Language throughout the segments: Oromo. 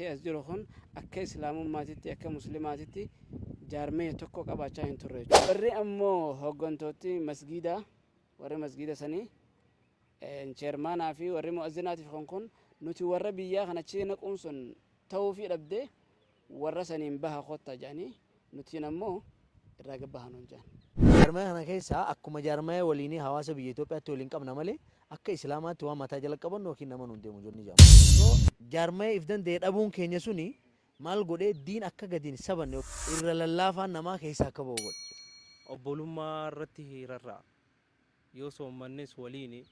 baay'atee as jiru kun akka Islaamummaatitti akka Muslimaatitti jaarmaya tokko qabaachaa hin turre jechuudha. Warri ammoo hooggantooti masgiidaa warri masgiida sanii cheermaanaa fi warri mu'azzinaatiif kun kun nuti warra biyyaa kana achi naquun sun ta'uufii dhabdee warra saniin baha kottaa jedhanii nutiin ammoo irraa gad baha nuun jedhan. Jaarmaya kana keessaa akkuma jaarmaya waliinii hawaasa biyya Itoophiyaatti waliin qabna malee akka Islaamaatti waan mataa jala qabannu yookiin nama nuun deemu jiru ni jedhama. So jaarmaya if danda'e dhabuun keenya suni maal godhe diin akka gadi hin sabanne irra lallaafaan namaa keessaa akka ba'u godhe. Obbolummaa irratti rarra'a. Yoo soommannes waliini,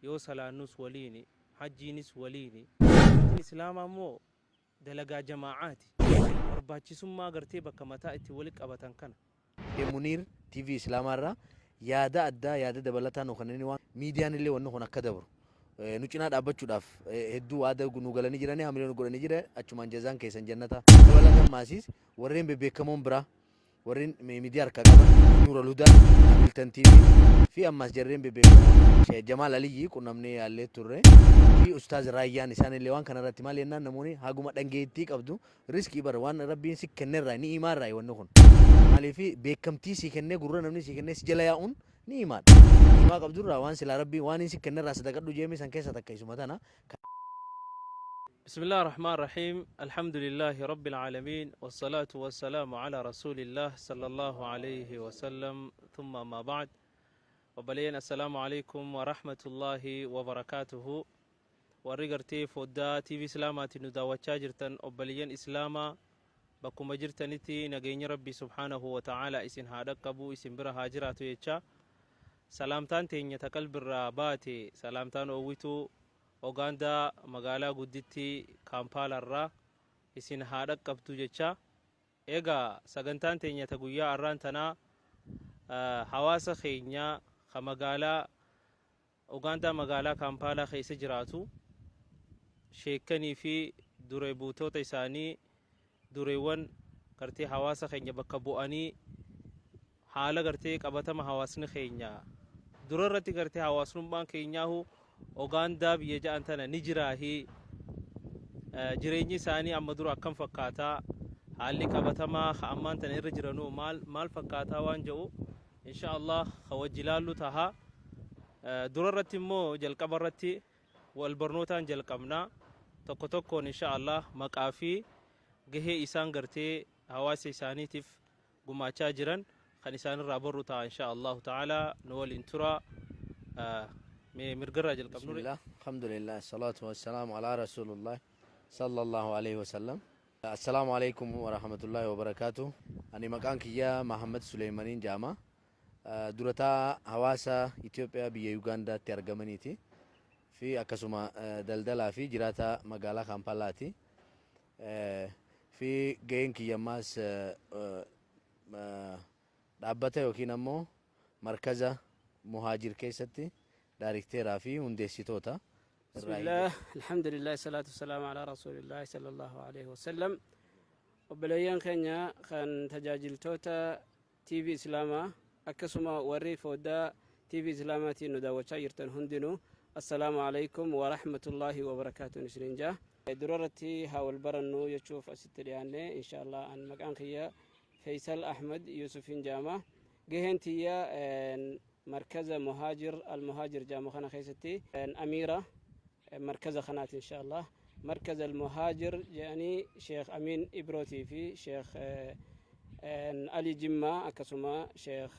yoo salaannus waliini, hajjiinis waliini. Amantiin Islaamaa immoo dalagaa jamaa'aati. Barbaachisummaa gartee bakka mataa itti wali qabatan kana. Muniir TV Islaamaa irraa yaada addaa yaada dabalataa nu kennanii waan miidiyaan illee wanni kun akka dabru nu cinaa dhaabbachuudhaaf hedduu waada nu galanii jiranii hamilee nu godhanii jira achumaan jazaan keessan jannata. Dabalatan maasiis warreen bebbeekamoon biraa Warreen miidiyaa harkaa qaban Nuural Hudaa, Hamilton TV fi ammas jarreen bebbeekamoon Sheekh Jamaal Aliyyii qunnamnee yaallee turre fi Ustaaz Raayyaan isaanillee waan kana irratti maal jennaan namoonni haguma dhangeettii qabdu riskii bara waan Rabbiin si kennerraa ni'imaa irraa wanni kun maaliif beekamtii si kennee gurra namni si kennee si jala yaa'uun ni'imaadha. Ni'imaa qabdurraa waan silaa Rabbiin waan inni si kennerraa sadaqadhu jeemee san keessa takka isuma tana. بسم الله الرحمن الرحيم الحمد لله رب العالمين والصلاة والسلام على رسول الله صلى الله عليه وسلم ثم ما بعد وبلين السلام عليكم ورحمة الله وبركاته warri gartee foddaa TV Islaamaatiin nu daawwachaa jirtan obboleeyyan Islaamaa bakkuma jirtanitti nageenyi Rabbii subhaanahu wa ta'aalaa isin haa dhaqqabu isin bira haa jiraatu jecha salaamtaan teenya ta qalbirraa baate salaamtaan oowwituu Ogaandaa magaalaa guddittii Kaampaalaarraa isin haa dhaqqabtu jecha egaa sagantaan teenya ta guyyaa arraan tanaa hawaasa keenya ka magaalaa Ugaandaa magaalaa Kaampaalaa keessa jiraatu sheekkanii fi dure buutoota isaanii dureewwan gartee hawaasa keenya bakka bu'anii haala gartee qabatama hawaasni keenya dura irratti gartee hawaasnummaan keenyaahu Ugaandaa biyya ja'an tana ni jiraahi jireenyi isaanii amma dura akkam fakkaataa haalli qabatamaa ka ammaan tana irra jiranuu maal maal fakkaataa waan jedhu Insha Allah ka wajji laallu taha. Dura irratti immoo jalqaba irratti wal barnootaan jalqabna. Tokko tokkoon insha Allah maqaa fi gahee isaan gartee hawaasa isaaniitiif gumaachaa jiran kan isaanirraa barru ta'a insha Allahu ta'ala nu waliin tura. Mee mirgarraa jalqabnu. Bismillah, alhamdulillah, salatu wassalamu ala rasulullah sallallahu alaihi wasallam. Assalaamu Aleeykum Warahmatullaahi Wabarakaatuh. Ani maqaan kiyya Mahammad Suleeymaniin jedhama. Dura taa'aa hawaasa Itoophiyaa biyya Yugaandaatti argamaniiti fi akkasuma daldalaa fi jiraataa magaalaa Kaampaalaati. Fi gaheen kiyya ammaas dhaabbata yookiin ammoo markaza Muhaajir keessatti daarikteeraa fi hundeessitoota. Bismillaah, Alhamdulillaah, salaatu wasalaamu alaa rasuulillaah sallallahu alaihi wasallam. Obboleeyyan keenya kan tajaajiltoota TV Islaamaa akkasuma warri foddaa TV Islaamaatiin nu daawwachaa jirtan hundinuu assalaamu alaikum wa rahmatullaahi wa barakaatuun isiniin jaa. Dura irratti haa wal barannu jechuuf asitti dhiyaanne insha Allah an maqaan kiyya Feysal Ahmad Yusufiin jaama. Gaheen tiyya markaza Muhaajir Al-Muhaajir jaamu kana keessatti amiira markaza kanaati insha Allah. Markaza Al-Muhaajir jedhanii Sheekh Amiin Ibrootii fi Sheekh Ali Jimmaa akkasuma Sheekh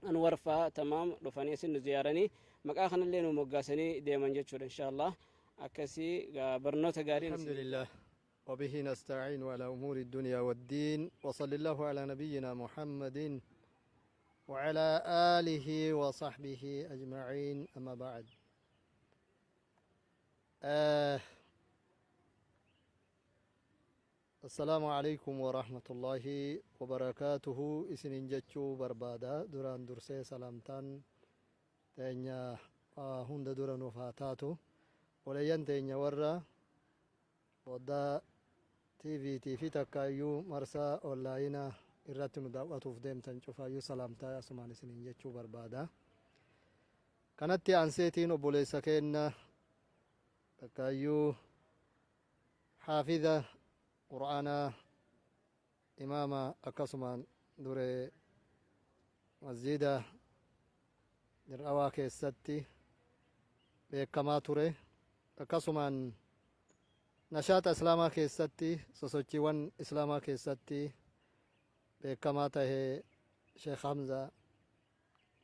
Anwar faa tamaam dhufanii asin nu ziyaaranii maqaa kanallee nu moggaasanii deeman jechuudha insha Allah. Akkasii barnoota gaariin Alhamdulillah. وبه نستعين على أمور الدنيا والدين وصلى الله على نبينا محمد وعلى آله وصحبه أجمعين أما بعد آه السلام عليكم ورحمة الله وبركاته إسنين جتشو بربادا دران درسي سلامتان تينيا آه هند دران وفاتاتو ولين تينيا ورا Foddaa TV tii fi takkaayyuu marsaa onlaayina irratti nu daaw'atuuf deemtan cufaayyuu salaamtaa asumaan isiniin jechuu barbaada. Kanatti aanseetiin obboleessa keenna takkaayyuu Haafiza Qur'aanaa, imaama, akkasumaan duree masjiida Dir'awaa keessatti beekamaa ture. Akkasumaan nashaaxa Islaamaa keessatti, sosochiiwwan Islaamaa keessatti beekamaa tahe. Sheekh Hamza,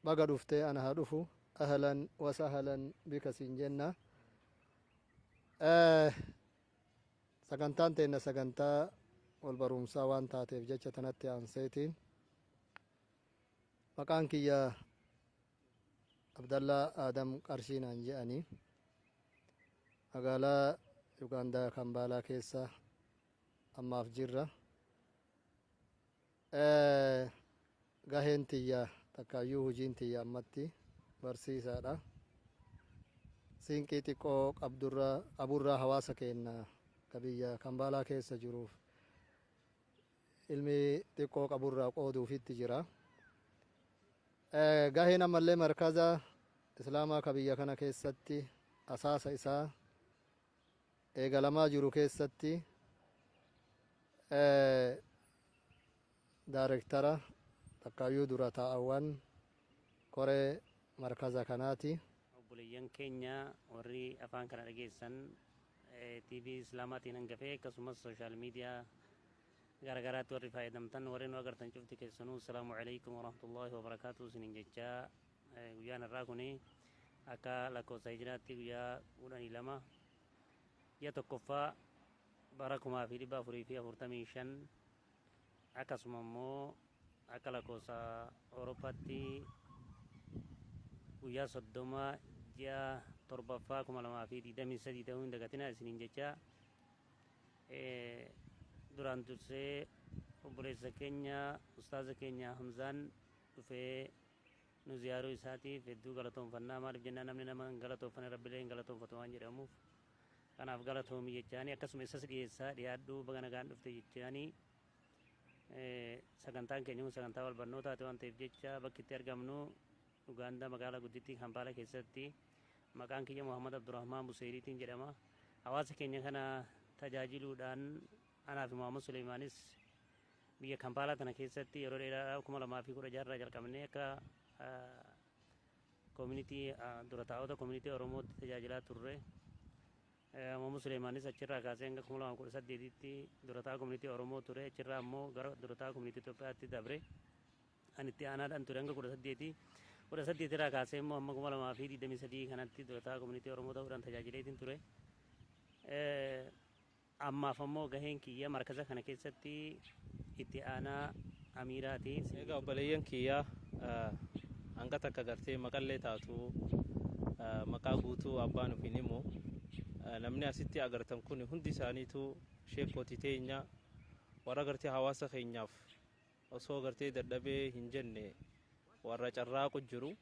baga dhuftee, ana haa dhufu, ahlan wa sahlan bika siin jenna. Sagantaan teenna sagantaa wal barumsaa waan taateef jecha tanatti aanseetiin, maqaan kiyya Abdallaa Aadam Qarshii naan je'anii, magaalaa Yugaandaa Kambaalaa keessa ammaaf jirra. Gaheen tiyya takkaayyuu hujiin tiyya ammatti barsiisaadha. Siinqii xiqqoo qabdurra qaburraa hawaasa keenna ka biyya Kambaalaa keessa jiruuf ilmi xiqqoo qaburraa qooduufitti jira. Gaheen ammallee markaza Islaamaa ka biyya kana keessatti asaasa isaa eegalamaa jiru keessatti daarektara takkaayyuu dura taa'awwan koree markaza kanaati. Obboleeyyan keenya warri afaan kana dhageessan, TV Islaamaatiin hangafee akkasumas social media garagaraatti warri fayyadamtan, warri nu agartan cufti keessanuu, assalaamu alaikum warahmatullaahi wabarakaatu isiniin jechaa, guyyaan har'aa kuni akka lakkoofsa hijiraatti guyyaa 12 ji'a tokkoffaa bara 1445, akkasuma immoo akka lakkoofsa Awurooppaatti guyyaa 30 ji'a torbaffaa 2023 ta'uu hin dagatina isiniin jecha, duraan dursee obboleessa keenya, ustaaza keenya Hamzaan dhufee nu ziyaaruu isaatiif hedduu galatoonfannaa. Maaliif jennaan, namni nama hin galatoonfanne Rabbilee hin galatoonfatu waan jedhamuuf, kanaaf galatoomi jechaanii, akkasuma isas dhiyeessaa, dhiyaadhuu, baga nagaan dhufte jechaanii. Sagantaan keenya kun sagantaa wal barnootaati waan ta'eef jecha, bakki itti argamnu Ugaandaa magaalaa guddittii Kampaala keessatti. Maqaan kiyya Muhammad Abdurrahmaan Buseeriitiin jedhama. Hawaasa keenya kana tajaajiluudhaan anaa fi Muhammad Suleymaanis biyya Kampaalaa tana keessatti yeroo dheeraadhaa 2016 irraa jalqabnee akka community, dura taa'ota community Oromootti tajaajilaa turre. Muhammad Suleymaanis achirraa kaasee hanga 2018tti dura taa'aa community Oromoo ture. Achirraa immoo gara dura taa'aa community Itoophiyaatti dabre. Ani itti aanaadhaan ture hanga 18. 18 irraa kaasee immoo hamma 2023 kanatti dura taa'aa community Oromoo ta'uudhaan tajaajileetiin ture. Ammaaf ammoo gaheen kiyya markaza kana keessatti itti aanaa amiiraati. Egaa obboleeyyan kiyya, hanga takka gartee maqallee taatu maqaa guutuu abbaan ofiin himu. Namni asitti agartan kun hundi isaaniitu sheekootii teenya, warra gartee hawaasa keenyaaf osoo gartee dadhabee hin jenne warra carraaqu jiru.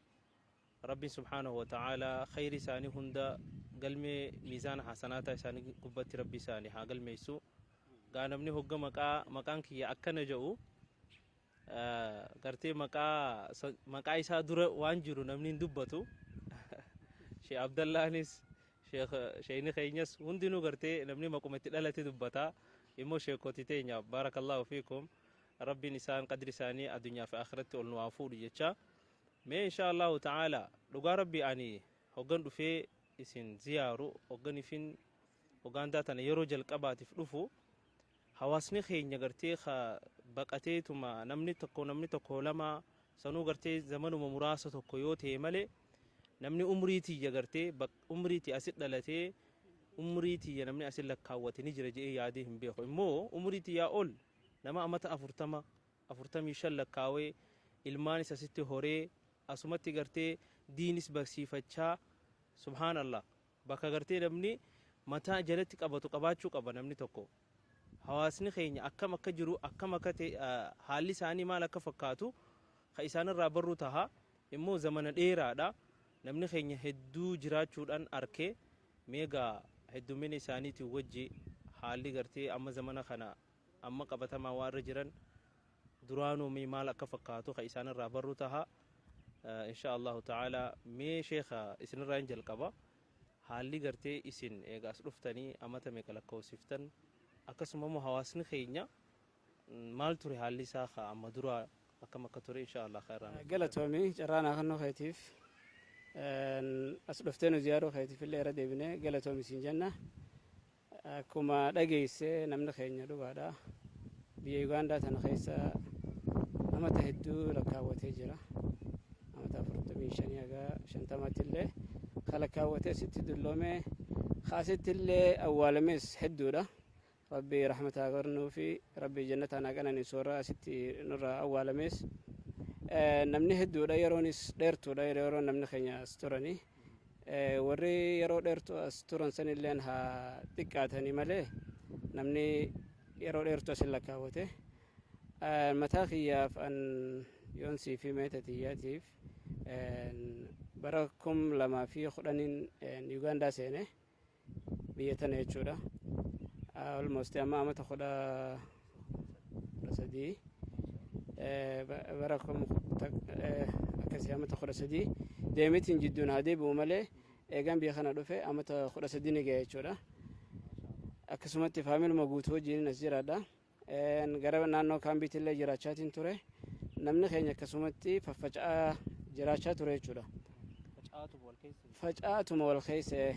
Rabbiin subhaanahu wa ta'aalaa khayri isaanii hunda galmee miizaana hasanaataa isaanii gubbatti Rabbi isaanii haa galmeessu. Gaa namni hogga maqaa maqaan kiyya akkana jedhu, gartee maqaa isaa dura waan jiru namni hin dubbatu. Sheekh Abdallaanis, sheekni keenyas hundinuu gartee namni maquma itti dhalate dubbata. Immoo sheekoti teenya, baarakallaahu fiikum, Rabbiin isaan qadri isaanii addunyaa fi akhiratti ol nu haa fuudhu jecha. Mee insha Allahu ta'ala, dhugaa Rabbi, ani hoggan dhufee isin ziyaaru, hoggan ifin Ugaandaa tana yeroo jalqabaatiif dhufu, hawaasni keenya gartee ka baqateetuma namni tokko lama sanuu gartee zamanuma muraasa tokko yoo ta'e malee, namni umrii tiyya gartee umrii tiyya asit dhalatee, umrii tiyya namni asit lakkaawwate ni jira jedhee yaadee hin beeku. Immoo umrii tiyyaa ol nama amata 40, 45 lakkaawee, ilmaanis asitti horee, asumatti gartee diinis barsiifachaa, subhaanallah, bakka gartee namni mataa jalatti qabatu qabaachuu qaba namni tokko. Hawaasni keenya akkam akka jiru, akkam akka ta'e, haalli isaanii maal akka fakkaatu ka isaanirraa barruu taha. Immoo zamana dheeraadha namni keenya hedduu jiraachuudhaan arkee. Meegaa heddummina isaaniitiin wajji haalli gartee amma zamana kana amma qabatamaa waan irra jiran duraanuu mee maal akka fakkaatu ka isaanirraa barruu taha, insha Allahu ta'ala. Mee sheekha, isinirraa hin jalqaba. Haalli gartee isin eega as dhuftanii amata meeqa lakkoofsiftan? Akkasuma immoo hawaasni keenya maal ture haalli isaa ka amma duraa akkam akka ture insha Allah ka irraa nuuf. Galatoomi, carraa naa kennuu keetiif, as dhuftee nu ziyaaruu keetiif illee irra deebinee galatoomi siin jenna. Akkuma dhageesse, namni keenya dhugaadha. Biyya Ugaandaa tana keessa amata hedduu lakkaawwatee jira. Amata 45 haga 50tti illee ka lakkaawwatee asitti dulloome, ka asitti illee awwaalames hedduudha. Rabbi rahmata haa godhannuu fi Rabbi jannataan haa qananiisu warra asitti nurraa awwaalames. Namni hedduudha, yeroonis dheertuudha yeroo namni keenya as turanii. Warri yeroo dheertuu as turan sanilleen haa xiqqaatanii malee namni yeroo dheertuu asin lakkaawwate. Mataa kiyyaaf an yoon siif hime, tatiyyaatiif bara 2010n Yugaandaa seene, biyya tana jechuudha. Almost amma amata 13, bara kum akkasii amata 13 deemetiin jidduun haa deebi'u malee eegaan biyya kana dhufe amata 13 ni ga'e jechuudha. Akkasumatti faamiluma guutuu wajjin as jiraadha. Gara naannoo kaambiitti illee jiraachaatiin ture. Namni keenya akkasumatti faffaca'aa jiraachaa ture jechuudha. Faca'aatuma wal keessa,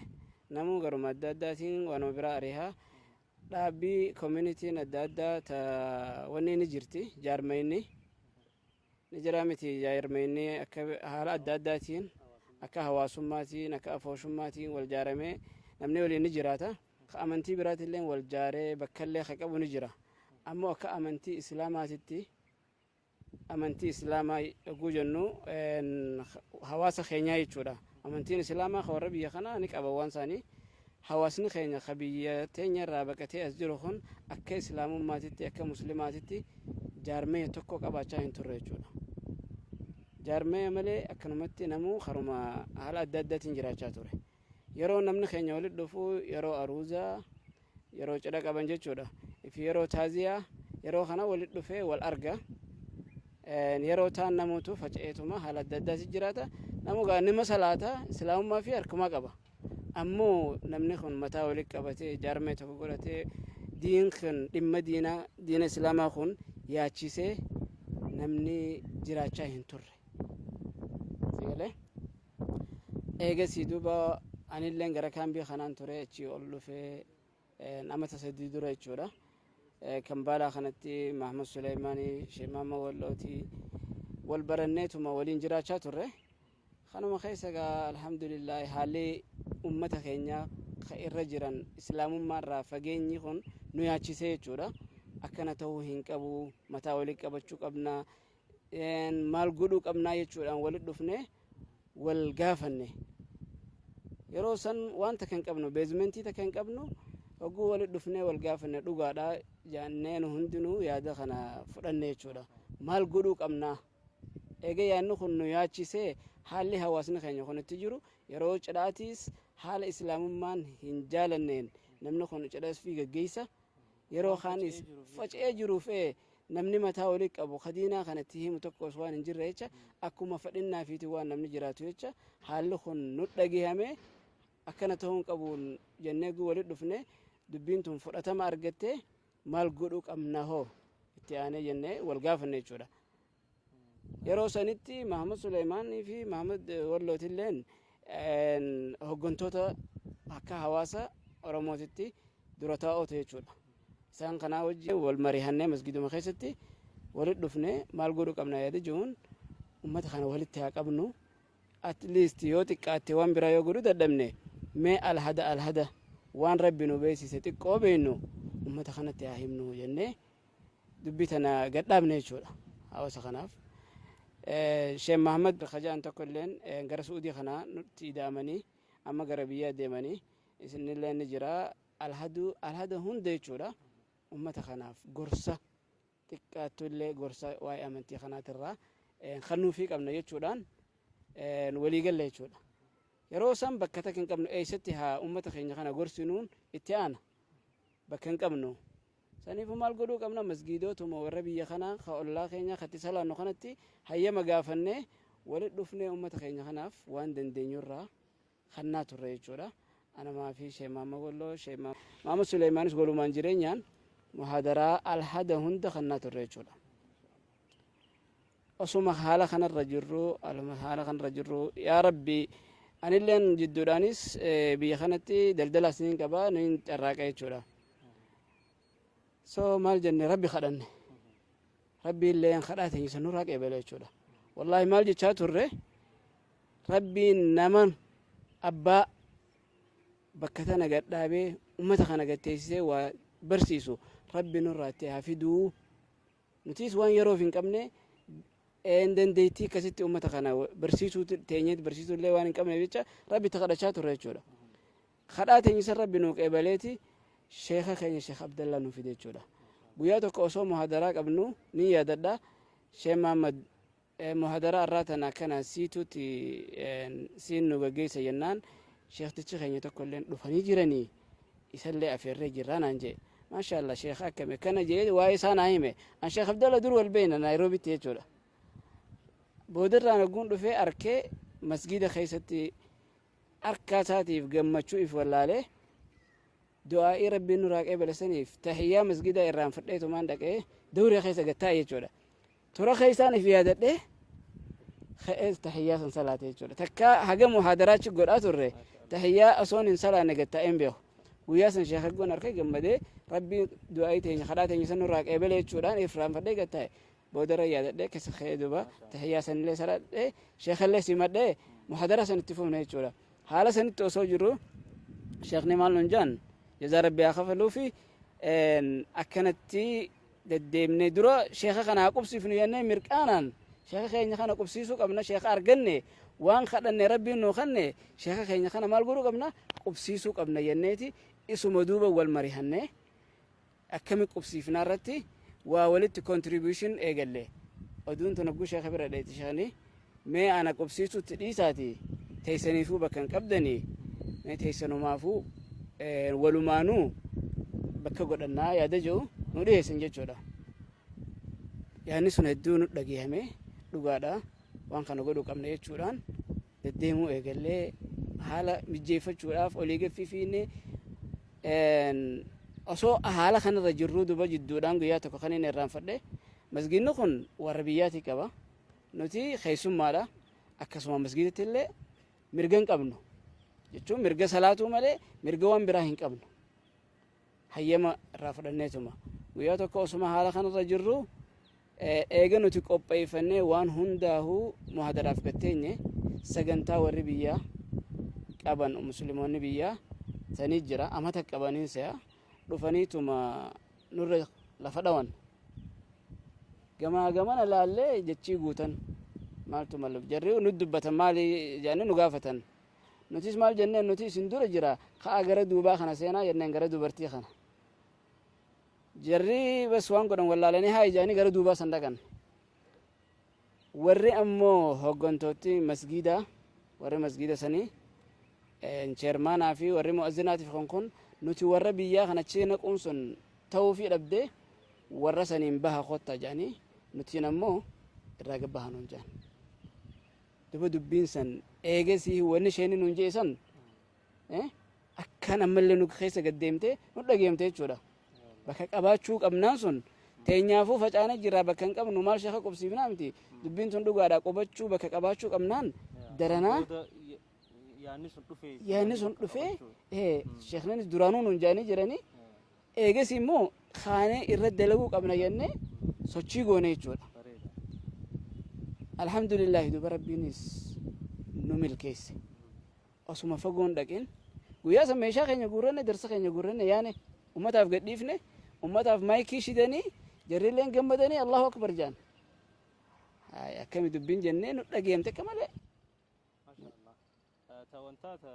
namuu garuma adda addaatiin waanuma biraa arihaa. Dhaabbii communityn adda addaa ta wanni ni jirti, jaarmayni ni jira miti, jaarmayni akka haala adda addaatiin, akka hawaasummaatiin, akka afooshummaatiin wal jaaramee namni waliin ni jiraata. Ka amantii biraatillee wal jaaree bakkallee ka qabu ni jira. Ammoo akka amantii islaamaatitti, amantii islaamaa yogguu jennu hawaasa keenyaa jechuudha. Amantiin islaamaa ka warra biyya kanaa ni qaba waan isaanii. Hawaasni keenya ka biyya teenya irraa baqatee as jiru kun akka islaamummaatitti, akka muslimaatitti jaarmaya tokko qabaachaa hin turre jechuudha. Jaarmaya malee akkanumatti namuu karuma haala adda addaatiin jiraachaa ture. Yeroo namni keenya walitti dhufu yeroo aruuzaa, yeroo cidha qaban jechuudha. Fi yeroo taaziyaa, yeroo kana walitti dhufee wal arga. Yeroo taan namuutu faca'eetuma haala adda addaati jiraata. Namu gaa nima salaata, islaamummaa fi harkumaa qaba. Ammoo namni kun mataa walitti qabatee jaarmee tokko godhatee diin kun dhimma diinaa, diina islaamaa kun yaachisee namni jiraachaa hin turre. Sigalee? Eegasii duuba anilleen gara kaambii kanaan ture, achii ol dhufee amata 3 dura jechuudha. Kambaalaa kanatti Mahmud Suleymaanii, Sheekh Mahamad Wallootii wal baranneetuma waliin jiraachaa turre. Kanuma keessa gaa alhamdulillah haalli ummata keenyaa ka irra jiran islaamummaa irraa fageenyi kun nu yaachisee jechuudha. Akkana ta'uu hin qabu, mataa walitti qabachuu qabna, maal godhuu qabnaa jechuudhaan walitti dhufne wal gaafanne. Yeroo san waan takka hin qabnu, basementii takka hin qabnu. Hogguu walitti dhufnee wal gaafanne, dhugaadha jaannee nu hundinuu yaada kana fudhanne jechuudha. Maal godhuu qabnaa? Eega yaadni kun nu yaachisee, haalli hawaasni keenya kun itti jiru, yeroo cidhaatiis haala islaamummaan hin jaalanneen namni kun cidha fi gaggeessa, yeroo kaanis faca'ee jiruuf namni mataa walitti qabu ka diinaa kanatti himu tokkos waan hin jirre jecha, akkuma fedhinnaa fiiti waan namni jiraatu jecha, haalli kun nu dhagahame, akkana ta'uu hin qabu jennee guu walitti dhufne, dubbiin tun fudhatama argattee, maal godhuu qabna hoo itti aanee jennee wal gaafanne jechuudha. Yeroo sanitti Mahamad Suleymaanii fi Mahamad Wallootilleen hooggantoota akka hawaasa Oromootitti dura taa'oota jechuudha. Isaan kanaa wajjin wal marihannee masgiduma keessatti walitti dhufne, maal godhuu qabna yaada jiruun, ummata kana walitti haa qabnu. At least yoo xiqqaatte waan biraa yoo godhuu dadhabne, mee alhada alhada waan Rabbi nu beeksise xiqqoo beeknu ummata kanatti haa himnu jennee dubbii tana gadhaabne jechuudha hawaasa kanaaf. Sheekh Mahamad Khajaan tokko illeen gara Su'uudii kanaa nutti ida'amanii amma gara biyyaa deemanii isinillee ni jira, alhaduu alhada hunda jechuudha, ummata kanaaf gorsa xiqqaattu illee, gorsa waa'ee amantii kanaatirraa kennuufii qabna jechuudhaan walii galle jechuudha. Yeroo san bakka takka hin qabnu, eessatti haa ummata keenya kana gorsinuun itti aana, bakka hin qabnu. Saniifuu maal godhuu qabna? Masgiidootuma warra biyya kanaa ka ollaa keenya katti salaannu kanatti hayyama gaafannee walitti dhufnee ummata keenya kanaaf waan dandeenyurraa kannaa turre jechuudha. Anamaa fi Sheekh Mahamad Walloo, Sheekh Mahamad Suleymaanis walumaan jireenyaan Muhaadaraa alhada hunda kannaa turre jechuudha. Osuma haala kanarra jirru, haala kanarra jirru, yaa Rabbi, anilleen jidduudhaanis biyya kanatti daldalaas niin qaba, niin carraaqa jechuudha. So maal jenne? Rabbi kadhanne. Rabbi illeen kadhaa teenya san nurraa qeebale jechuudha. Wallaahi, maal jechaa turre? Rabbiin nama abbaa bakka tana gadhaabee ummata kana gatteessisee waa barsiisu Rabbi nurraa itti haa fiduu. Nutis waan yeroof hin qabne, dandeettii akkasitti ummata kana barsiisuu teenyeet barsiisuu illee waan hin qabne jecha Rabbi itti kadhachaa turre jechuudha. Kadhaa teenya san Rabbi nuu qeebaleeti sheeka keenya, Sheekh Abdallaa, nuu fide jechuudha. Guyyaa tokko osoo muhadaraa qabnu ni yaadadha. Sheekh Mahammad muhadaraa irraa tana akkana siituutti siin nu gaggeessa jennaan, sheektichi keenya tokko illee dhufanii jiranii, isallee afeerree jirraa naan jee. Maashaallah, sheekh akkami akkana jee waa'ee isaa naa hime. An Sheekh Abdalla dur wal beeyna Naayiroobitti jechuudha. Boodarraan hogguun dhufee arkee masgiida keessatti harka isaatiif gammachuu if wallaalee, du'aa'ii Rabbiin nurraa qeebale saniif tahiyyaa masgiida irraan fudheetumaan dhaqee dawree keessa gattaa'e jechuudha. Tura keessaan if yaadadhee ka'ee tahiyyaa san salaate jechuudha. Takka haga muhaadaraachi godhaa turre tahiyyaa osoon hin salaanne gattaa'een beeku. Guyyaa san sheekha goon harka gammadee, Rabbiin du'aa'ii teenya, kadhaa teenya san nurraa qeebale jechuudhaan ifraanfadhee gattaa'e. Boodarra yaadadhee keessa ka'ee duuba tahiyyaa sanillee salaadhee, sheekallee simadhee, muhaadara san itti fufne jechuudha. Haala sanitti osoo jiru sheekni maal nun jaan? Jazaa Rabbi haa kafaluu fi akkanatti deddeemnee dura sheeka kana haa qubsiifnu jennee, mirqaanaan sheeka keenya kana qubsiisuu qabna. Sheeka arganne, waan kadhanne Rabbiin nuu kanne, sheeka keenya kana maal godhuu qabna? Qubsiisuu qabna jenneeti isuma duuba wal mari'annee akkami qubsiifnaa irratti waa walitti contribution eegalle. Oduun tun hogguu sheeka bira dheeti, sheekni mee ana qubsiisuutti dhiisaati, teessaniifuu bakka hin qabdanii, mee teessanumaafuu walumaanuu bakka godhannaa yaada jiru nu dhiyeessan jechuudha. Yaadni sun hedduu nu dhagahame, dhugaadha, waan kana godhuu qabna jechuudhaan deddeemuu eegallee, haala mijjeeffachuudhaaf olii gaffiifiinne. Osoo haala kanarra jirruu duba jidduudhaan guyyaa tokko kan inni irraanfadhe, masgiidni kun warra biyyaatii qaba, nuti keessummaadha, akkasuma masgiidatti illee mirga hin qabnu jechuun, mirga salaatuu malee mirga waan biraa hin qabnu, hayyama irraa fudhanneetuma. Guyyaa tokko osuma haala kanarra jirru, eega nuti qopheeffannee waan hundaahuu muhadaraaf gatteenye, sagantaa warri biyyaa qaban, musliimoonni biyyaa sanii jira, amata qabaniin se'a, dhufaniituma nurra lafa dhawan. Gamaa gamana laallee jechii guutan, maaltu malu jarri nu dubbatan, maali jedhanii nu gaafatan. Nutis maal jenneen? Nuti isin dura jira, ka'a gara duubaa kana seenaa jenneen, gara dubartii kana. Jarri bas waan godhan wallaalanii haa ijaanii gara duubaa san dhaqan. Warri ammoo hooggantooti masgiidaa, warri masgiida sanii, chairmanaa fi warri mu'azzinaatiif kun nuti warra biyyaa kana achi naquun sun ta'uufii dhabdee, warra saniin baha kotta jedhanii, nutiin ammoo irraa gabbaha nuun jedhan. Duba dubbiin san eegasii wanni isheen nuun jee san akkaan ammallee nu keessa gaddeemtee nu dhageemte jechuudha. Bakka qabaachuu qabnaan sun teenyaafuu facaanee jirraa, bakka hin qabnu, maal sheeka qubsiifnaa miti, dubbiin tun dhugaadha, qubachuu bakka qabaachuu qabnaan daranaa yaadni sun dhufee, sheeknanis duraanuu nuun jaanii jiranii, eegas immoo kaanee irra dalaguu qabna jennee sochii goone jechuudha. Alhamdulillahi, duba Rabbiinis nu milkeesse. Osuma fagoon dhaqin guyyaa san meeshaa keenya guurranne, darsa keenya guurranne, yaane ummataaf gadhiifne, ummataaf maayikii shidanii, jarrilleen gammadanii Allahu akbar jedhan. Akkami dubbiin jennee nu dhageemte akka malee. Ta wantaata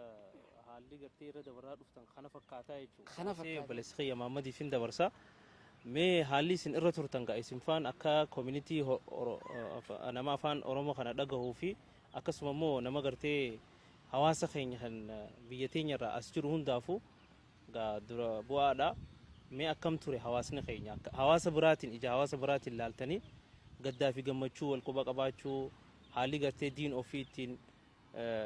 haalli gartee irra dabarraa dhuftan kana fakkaataa jechuudha. Kana fakkaata. Obboleessi kiyya Mahammadiif hin dabarsa. Mee haalli isin irra turtan gaa, isin faan akka community nama afaan Oromoo kana dhagahuu fi akkasuma immoo nama gartee hawaasa keenya kan biyya teenya irraa as jiru hundaafuu gaa dura bu'aadha. Mee akkam ture hawaasni keenya? Hawaasa biraatiin, ija hawaasa biraatiin laaltanii, gaddaa fi gammachuu wal quba qabaachuu, haalli gartee diin ofii ittiin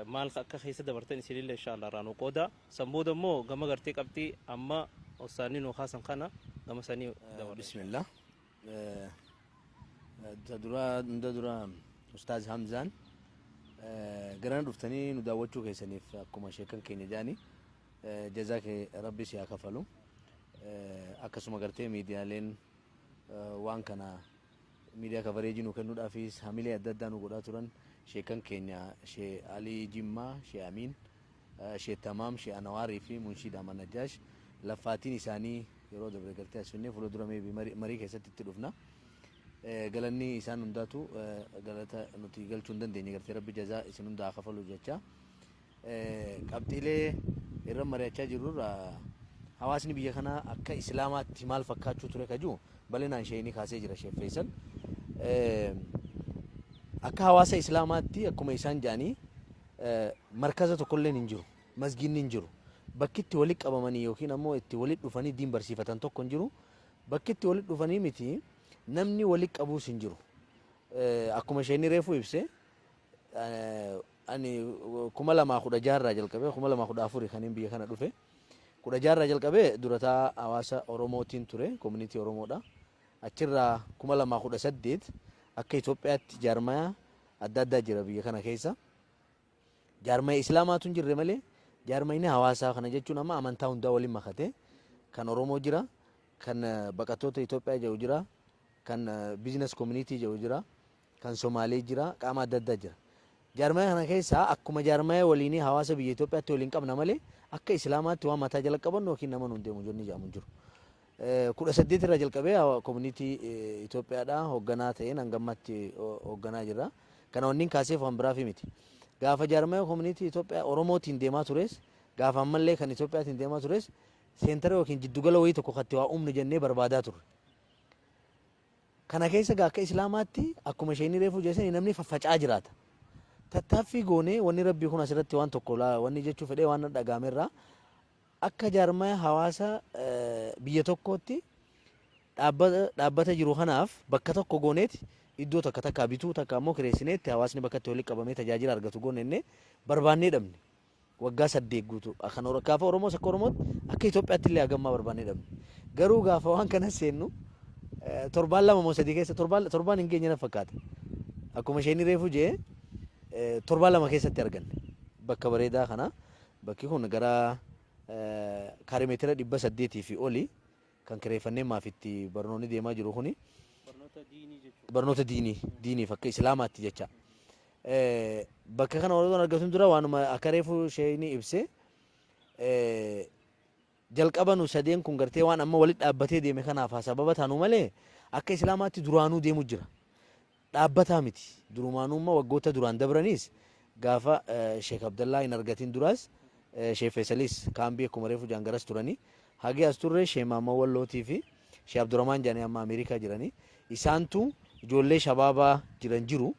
maal akka keessa dabartan isinillee insha Allah irraa nu qooda. San booda immoo gama gartee qabxii amma ostaanni nu kaasan kana Gama sanii dabarra. Bismillah. Ta dura hunda dura Ustaaz Hamzaan garana dhuftanii nu daawwachuu keessaniif akkuma sheekan keenya jedhani jazaa kee Rabbi si haa kafalu. Akkasuma gartee miidiyaaleen waan kana miidiyaa coverage nu kennuudhaafis hamilee adda addaa nu godhaa turan sheekan keenya Shee Alii Jimmaa, Shee Amiin, Shee Tamaam, Shee Anawaarii fi Munshiid Ahmad Najjaash laffaatiin isaanii yeroo dabre gartee as finnee fuula dura maybe marii keessatti itti dhufna. Galanni isaan hundaatu galata nuti galchuu hin dandeenye, gartee Rabbi jazaa isin hundaa haa kafalu jecha. Qabxiilee irra mari'achaa jirrurraa hawaasni biyya kanaa akka Islaamaatti maal fakkaachuu ture kaju bal'inaan sheeyinii kaasee jira Sheek Feesal. Akka hawaasa Islaamaatti akkuma isaan jedhanii markaza tokkolleen hin jiru. Masgiinni hin jiru. Bakki itti walitti qabamanii yookiin ammoo itti walitti dhufanii diin barsiifatan tokko hin jiru. Bakki itti walitti dhufanii miti, namni walitti qabuus hin jiru. Akkuma isheen reefuu ibse, ani 2016 irraa jalqabee, 2014 kan biyya kana dhufe, 16 irraa jalqabee durataa hawaasa Oromootiin ture, community Oromoodha. Achirraa 2018 akka Itoophiyaatti jaarmaya adda addaa jira biyya kana keessa. Jaarmaya Islaamaatu hin jirre malee jaarmayni hawaasaa kana jechuun amma amantaa hundaa waliin makate kan Oromoo jira, kan baqattoota Itoophiyaa jedhu jira, kan business community jedhu jira, kan Somaalee jira, qaama adda addaa jira. Jaarmaya kana keessaa akkuma jaarmaya waliinii hawaasa biyya Itoophiyaatti waliin qabna malee akka Islaamaatti waan mataa jala qabannu yookiin nama nuun deemu jonni jedhamu hin jiru. 18 irraa jalqabee community Itoophiyaadha hoogganaa ta'een hanga ammaatti hoogganaa jirra. Kana wanni kaaseef waan biraafi miti. Gaafa jaarmaya community Itoophiyaa Oromootiin deemaa tures, gaafa ammallee kan Itoophiyaatiin deemaa tures, centera yookiin jiddugala wayii tokko katti waa uumnu jennee barbaadaa turre. Kana keessa gaa akka Islaamaatti akkuma isheen reefuu jeessanii namni faffaca'aa jiraata. Tattaaffii goonee wanni Rabbii kun asirratti waan tokko wanni jechuu fedhee waan dhaga'amerraa akka jaarmaya hawaasa biyya tokkootti dhaabbata jiru kanaaf bakka tokko gooneeti iddoo takka takkaa bituu, takka ammoo kireessineetti hawaasni bakka itti walitti qabamee tajaajila argatu goonenne barbaannee dhabne. Waggaa 8 guutuu kan gaafa Oromoos akka Oromootti akka Itoophiyaatti illee hagammaa barbaannee dhabne. Garuu gaafa waan kana seennu torbaan 2 moo 3 keessa, torbaan hin geenye na fakkaata. Akkuma isheen reefu jee torbaan 2 keessatti arganne bakka bareedaa kana. Bakki kun gara kaaree meetira 800 fi oli kan kireeffannee maaf itti barnoonni deemaa jiru kuni. Barnoota diinii jechuudha. Barnoota diinii, diiniif akka Islaamaatti jecha. Bakka kana warroota argatuun dura waanuma akka reefu isheen ibse jalqaba nu sadeen kun gartee waan amma walitti dhaabbatee deeme kanaaf haa sababa taanu malee akka Islaamaatti duraanuu deemu jira. Dhaabbataa miti. Durumaanuu immoo waggoota duraan dabraniis gaafa Sheek Abdallaa hin argatin duraas Sheek Feesalis kaambii akkuma reefu jaan garas turanii. Hagi as turre Sheek Maamman Wallootii fi Sheek Abdurrahmaan jaanii amma Ameerikaa jiranii. Isaantu ijoollee shabaabaa jiran jiru.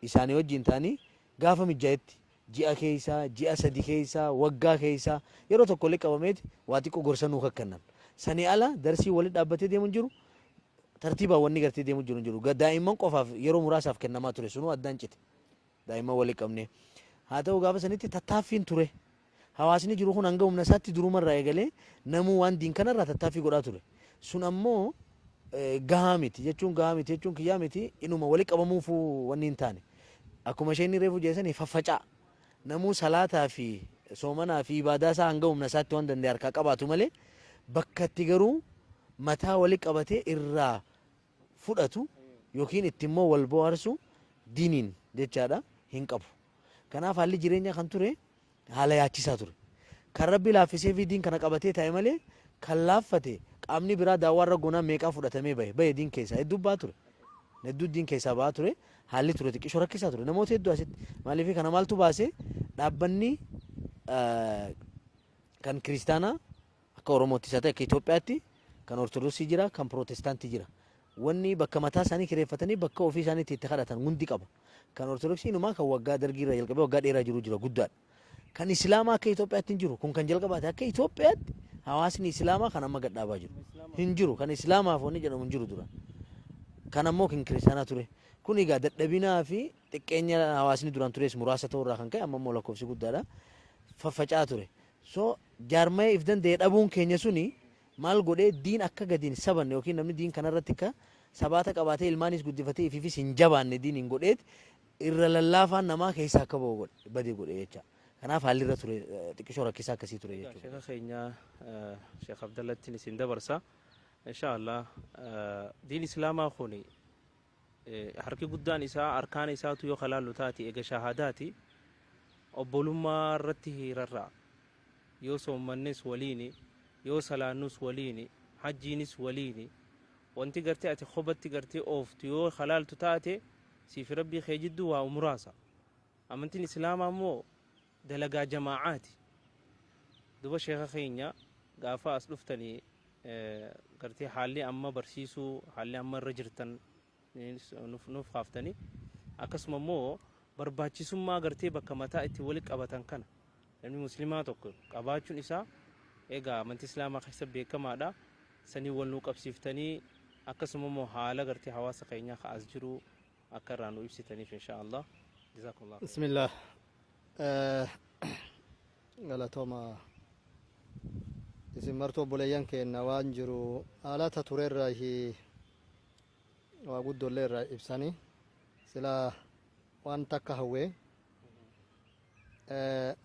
Isaanii wajjin ta'anii gaafa mijjaa'etti ji'a keessa, ji'a 3 keessa, waggaa keessa yeroo tokko walitti qabameeti waa xiqqoo gorsa nuu kakkannan. Sanii ala darsii walitti dhaabbatee deemu hin jiru. Tartiibaan wanni gartee deemu jiru hin jiru. Daa'imman qofaaf yeroo muraasaaf kennamaa ture, sunuu addaan cite. Daa'imman walitti qabnee. Haa ta'u, gaafa sanitti tattaaffiin ture. Hawaasni jiru kun hanga humna isaatti durumarraa eegalee namuu waan diin kanarraa tattaaffii godhaa ture. Sun ammoo gahaa miti jechuun, gahaa miti jechuun kiyyaa miti, inuma walitti qabamuufuu wanni hin taane. Akkuma isheen reefu jeessanii faffaca'a. Namuu salaataa fi soomanaa fi ibaadaa isaa hanga humna isaatti waan danda'e harkaa qabaatu malee bakka itti garuu mataa walitti qabatee irraa fudhatu yookiin itti immoo wal bohaarsu diiniin jechaadha hin qabu. Kanaaf haalli jireenyaa kan ture haala yaachisaa ture. Kan Rabbi laaffisee fi diin kana qabatee taa'e malee kan laaffate qaamni biraa daawwaa irra goonaa meeqaa fudhatamee bahe diin keessaa hedduu ba'aa ture. Hedduu diin keessaa ba'aa ture. Haalli ture xiqqishoo rakkisaa ture. Namoota hedduu asitti maaliif kana maaltu baase? Dhaabbanni kan kiristaanaa akka Oromootti isa ta'e, akka Itoophiyaatti kan Ortodoksii jira, kan Pirootestaantii jira. Wanni bakka mataa isaanii kireeffatanii bakka ofii isaaniitti itti kadhatan hundi qaba. Kan Ortodoksii inumaa kan waggaa Dargii irraa jalqabee waggaa dheeraa jiru jira, guddaadha. Kan Islaamaa akka Itoophiyaatti hin jiru. Kun kan jalqabaate akka Itoophiyaatti hawaasni Islaamaa kan amma gadhaabaa jiru. Hin jiru. Kan Islaamaaf wanni jedhamu hin jiru dura. Kan ammoo kan kiristaanaa ture. Kun egaa dadhabinaa fi xiqqeenya hawaasni duraan tures muraasa ta'uu irraa kan ka'e amma immoo lakkoofsi guddaadha. Faffaca'aa ture. So jaarmaya if danda'e dhabuun keenya suni Maal godhee diin akka gadi hin sabanne yookiin namni diin kanarratti akka sabaata qabaatee ilmaanis guddifatee ifiifis hin jabaanne diin hin godheet irra lallaafaan namaa keessaa akka ba'u godhe bade godhe jecha. Kanaaf haalli irra ture xiqqishoo rakkisaa akkasii ture Egaa jechuudha. Sheeka keenya Sheekh Abdallattiin isin dabarsa. Insha Allah diin Islaamaa kun harki guddaan isaa arkaana isaatu yoo kalaallu taate eega shahaadaati obbolummaa irratti rarra'a. Yoo soommannes waliini, yoo salaannus waliini, hajjiinis waliini. Wanti gartee ati kophatti gartee ooftu yoo halaaltu taate siifi Rabbii kee jidduu waa muraasa. Amantiin Islaamaa immoo dalagaa jamaacaati. Duba sheeka keenya, gaafa as dhuftanii gartee haalli amma barsiisuu, haalli amma irra jirtan nuuf kaaftanii, akkasuma immoo barbaachisummaa gartee bakka mataa itti wali qabatan kana namni muslimaa tokko qabaachuun isaa egaa amantii Islaamaa keessa beekamaadha. Sanii wal nuu qabsiiftanii, akkasuma immoo haala gartee hawaasa keenyaa ka as jiru akka irraa nu ibsitaniif, insha Allah. Jazakumullah. Bismillah. Galatooma isin martuu obboleeyyan keenna. Waan jiru haalata turerraa waa guddoollee irraa ibsanii, sila waan takka hawwee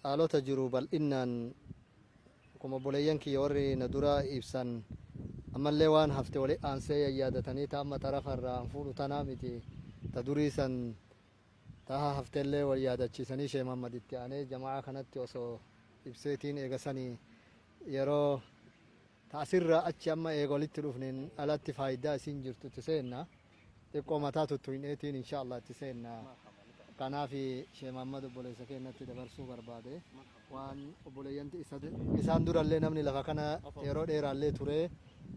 haalota jiru bal'innaan akkuma obboleeyyan kiyya warri na dura ibsan, ammallee waan hafte wali aansee yayaadatanii ta amma xarafa irraa an fuudhu tanaa miti, ta durii san taha hafteellee wal yaadachiisanii, Shee Muhammad itti aanee jamaa kanatti osoo ibseetiin eegasanii yeroo ta asirraa achi amma eega walitti dhufneen alatti faayidaa isin jirtu itti seenna. Xiqqoo mataa tuttuqneetiin insha Allah itti seenna. Kanaaf Shee Muhammad obboleessa keenyatti dabarsuu barbaade. Waan obboleeyyanti isaan durallee namni lafa kana yeroo dheeraallee ture,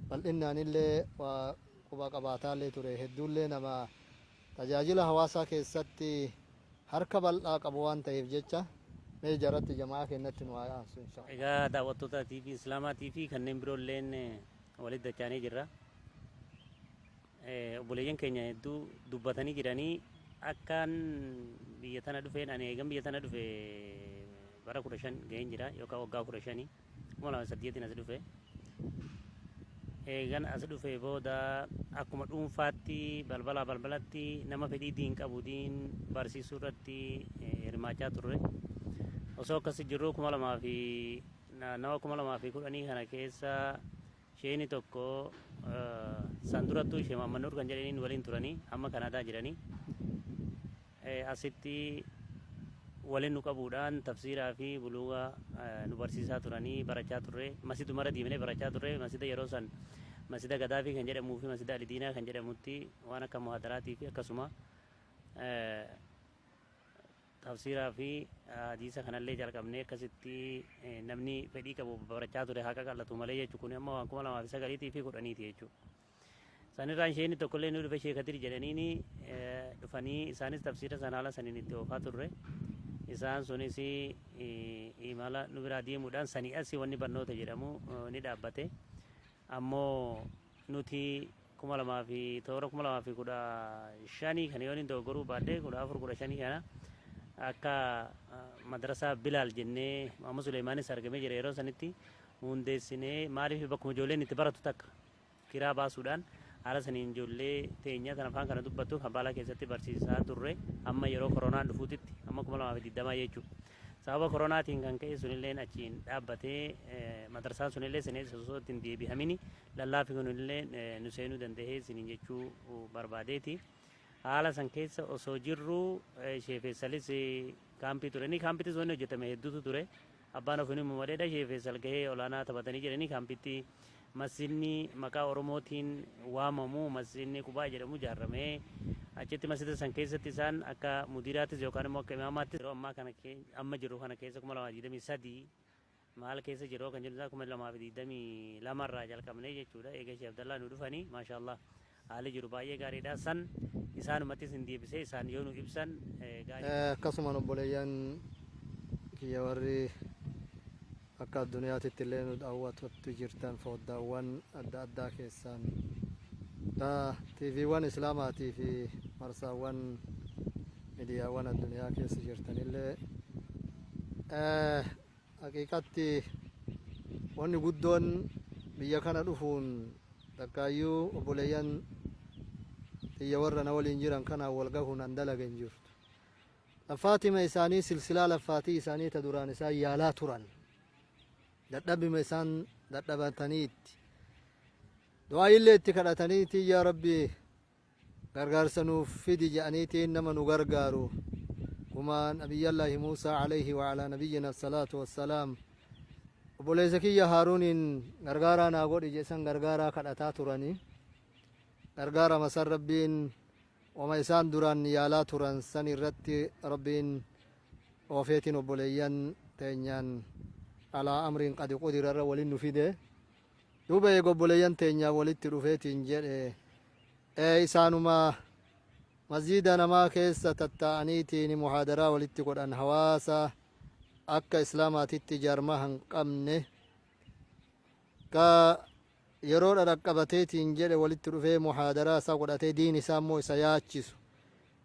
bal'innaanillee waa quba qabaataallee ture, hedduullee nama tajaajila hawaasaa keessatti harka bal'aa qabu waan ta'eef jecha, mee jaratti jamaa keenyatti nu haa aansu insha Allah. Egaa daawwattoota TV Islaamaatii fi kanneen biroo illeen, walitti dachaanee jirra. Obboleeyyan keenya hedduu dubbatanii jiranii. Akkaan biyya tana dhufeen, ani eegan biyya tana dhufe bara 15 gaheen jira, yookaan waggaa 15, 2008n as dhufe. Eegan as dhufe booda akkuma dhuunfaatti balbalaa balbalatti nama fedhii diin qabu diin barsiisuu irratti hirmaachaa turre. Osoo akkas jirru kuma lamaa fi naannawa 2010 kana keessa sheeni tokko, san durattuu Shee Muhammad Nur kan jedhaniin waliin turanii, amma Kanaadaa jiranii, asitti waliin nu qabuudhaan tafsiiraa fi buluuga nu barsiisaa turanii, barachaa turre. Masjiduma irra deemnee barachaa turre. Masjida yeroo san Masjida Gadaafii kan jedhamuu fi Masjida Alidiinaa kan jedhamutti waan akka muhadaraatii fi akkasuma tafsiiraa fi hadiisa kanallee jalqabnee, akkasitti namni fedhii qabu barachaa ture, haqa qal'atu malee jechuun kun amma waan 2009 fi 10ti jechuudha. Sanirraan isheen tokkollee nu dhufe, Sheek Kadir jedhaniini dhufanii, isaanis tafsiira sana haala saniin itti oofaa turre. Isaan sunis imala nu biraa deemuudhaan sanii asii wanni barnoota jedhamu ni dhaabbate. Ammoo nuti 2007, 2015 kana, yoon hin dogoggoruu baadhee, 14, 15 kana akka madrasaa Bilaal jennee, Muhammad Suleymaanis argamee jira yeroo sanitti, hundeessinee. Maaliif bakkuma ijoolleen itti baratu takka kiraa baasuudhaan haala saniin ijoollee teenya tan afaan kana dubbattu Kampaalaa keessatti barsiisaa turre hamma yeroo koronaan dhufuutitti, hamma 2020 jechuudha. Sababa koronaatiin kan ka'e sunilleen achiin dhaabbatee, madrasaan sunillee seenee osoo ittiin deebihamini lallaafi kunillee nu seenuu danda'ee isiniin jechuu barbaadeeti. Haala san keessa osoo jirru Sheefeessalis kaampii ture. Inni kaampiittis wanni hojjetame hedduutu ture. Abbaan ofiin himu maleedha. Sheefeessal gahee olaanaa taphatanii jiranii. Kaampiitti masjidni maqaa Oromootiin waamamu, masjidni Qubaa jedhamu ijaarramee, achitti masjida san keessatti isaan akka mudiiraattis yookaan immoo akka imaamaattis yeroo ammaa kana amma jirru kana keessa 2023 maal keessa jiru kan jedhu 2022 irraa jalqabnee jechuudha. Eega Sheekh Abdallaa nu dhufanii, maashaallah, haalli jiru baay'ee gaariidha. San isaanumattis hin deebisee, isaan yoo nu ibsan gaarii. Akkasumaan obboleeyyan kiyya warri akka addunyaatitti illee nu daawwatutti jirtan, fooddaawwan adda addaa keessaan TVwwan Islaamaatii fi marsaawwan miidiyaawwan addunyaa keessa jirtanillee, haqiiqatti wanni guddoon Biyya kana dhufuun takkaayyuu obboleeyyan tiyya warra na waliin jiran kanaan wal gahuun an dalage hin jirtu. Laffaatima isaanii silsilaa laffaatii isaanii ta duraan isaan yaalaa turan. Dadhabima isaan dadhabataniitti. Du'aayillee itti kadhataniitii yaa Rabbi gargaarsa nuuf fidi jedhaniitiin nama nu gargaaru kuma nabiyyallaahi Muusaa alayhi wa alaa nabiyyina salaatu wassalaam obboleessa kiyya Haaruuniin gargaaraa naa godhi jedhan gargaaraa kadhataa turanii gargaarama san Rabbiin wama isaan duraan yaalaa turan san irratti Rabbiin oofeetiin obboleeyyan teenyaan alaa amriin qadi qudira irra walin nu fide. Duuba eega obboleeyyan teenyaan walitti dhufeetiin jedhe isaanuma masjiida namaa keessa tattaa'aniitiin muhaadaraa walitti godhan hawaasa akka islaamaatitti jaarmaa hin qabne ka yeroo dhadhaqqabateetiin jedhe walitti dhufee muhaadaraa isaa godhatee diin isaa immoo isa yaachisu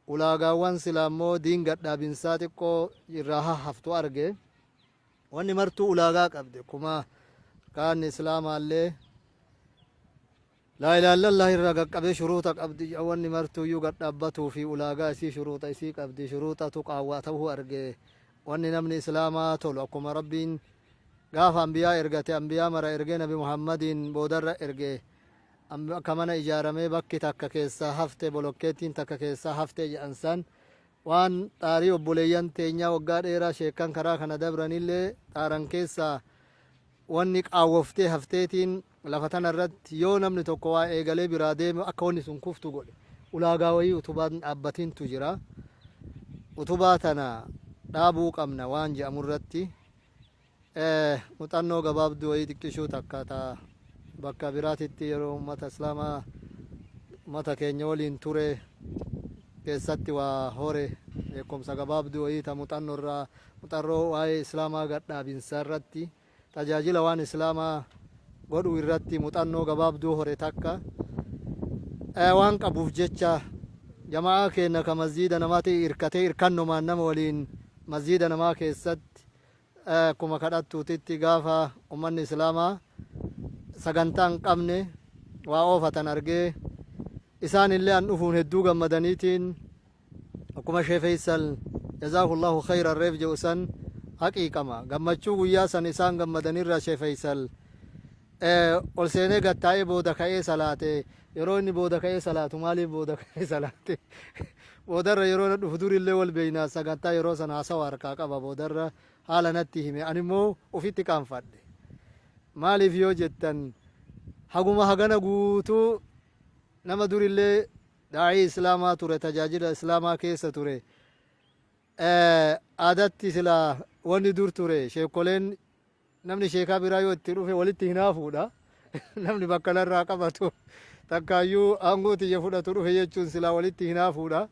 ulaagaawwan silaa immoo diin gadhaabinsaa xiqqoo irraa hahaftu arge. Wanni martuu ulaagaa qabdi. Akkuma arkaanni Islaamaallee laa ilaaha illallah irraa qaqqabee shuruuxa qabdi. Wanni martuuyyuu gad dhaabbatuu fi ulaagaa isii shuruuxa isii qabdi. Shuruuxatu qaawwaa ta'uu arge. Wanni namni Islaamaa tolu akkuma Rabbiin gaafa anbiyaa ergate anbiyaa mara ergee Nabi Muhammadiin boodarra erge akka mana ijaaramee bakki takka keessaa hafte bolokkeettiin takka keessaa hafte jedhan san Waan xaarii obboleeyyan teenyaa waggaa dheeraa sheekkan karaa kana dabranillee xaaran keessaa wanni qaawwoftee hafteetiin lafa tana irratti yoo namni tokko waa eegalee biraa deeme akka wanni sun kuftu godhe ulaagaa wayii utubaan dhaabbatintu jira. Utubaa tana dhaabuu qabna waan jedhamu irratti muuxannoo gabaabduu wayii xiqqishuu takka ta bakka biraatitti yeroo ummata islaamaa ummata keenya waliin ture keessatti waa hore beekumsa gabaabduu wayii ta muuxannoo irraa muuxannoo waa'ee islaamaa gadhaabinsa irratti tajaajila waan islaamaa godhuu irratti muuxannoo gabaabduu hore takka waan qabuuf jecha jama'aa keenya ka masjiida namaatti hirkatee hirkannumaan nama waliin masjiida namaa keessatti Akkuma kadhattuutitti gaafa ummanni Islaamaa sagantaa hin qabne waa oofatan argee isaan illee an dhufuun hedduu gammadaniitiin akkuma Shee Feysal jazaahullahu khayran reef jedhu san haqiiqama gammachuu guyyaa san isaan gammadanirra Shee Feysal ol seenee gad taa'ee booda ka'ee salaate. Yeroo inni booda ka'ee salaatu maaliif booda ka'ee salaate? Boodarra yeroo na dhufu durillee wal beekna sagantaa yeroo sana haasawa harkaa qaba boodarra haala natti hime ani immoo ofitti qaanfadhe. Maaliif yoo jettan haguma hagana guutuu nama durillee daa'ii islaamaa ture tajaajila islaamaa keessa ture aadatti silaa wanni dur ture sheekoleen Namni sheekaa biraa yoo itti dhufe walitti hinaafuudha. Namni bakka narraa qabatu takkaayyuu aangoo tiyya fudhatu dhufe jechuun silaa walitti hinaafuudha.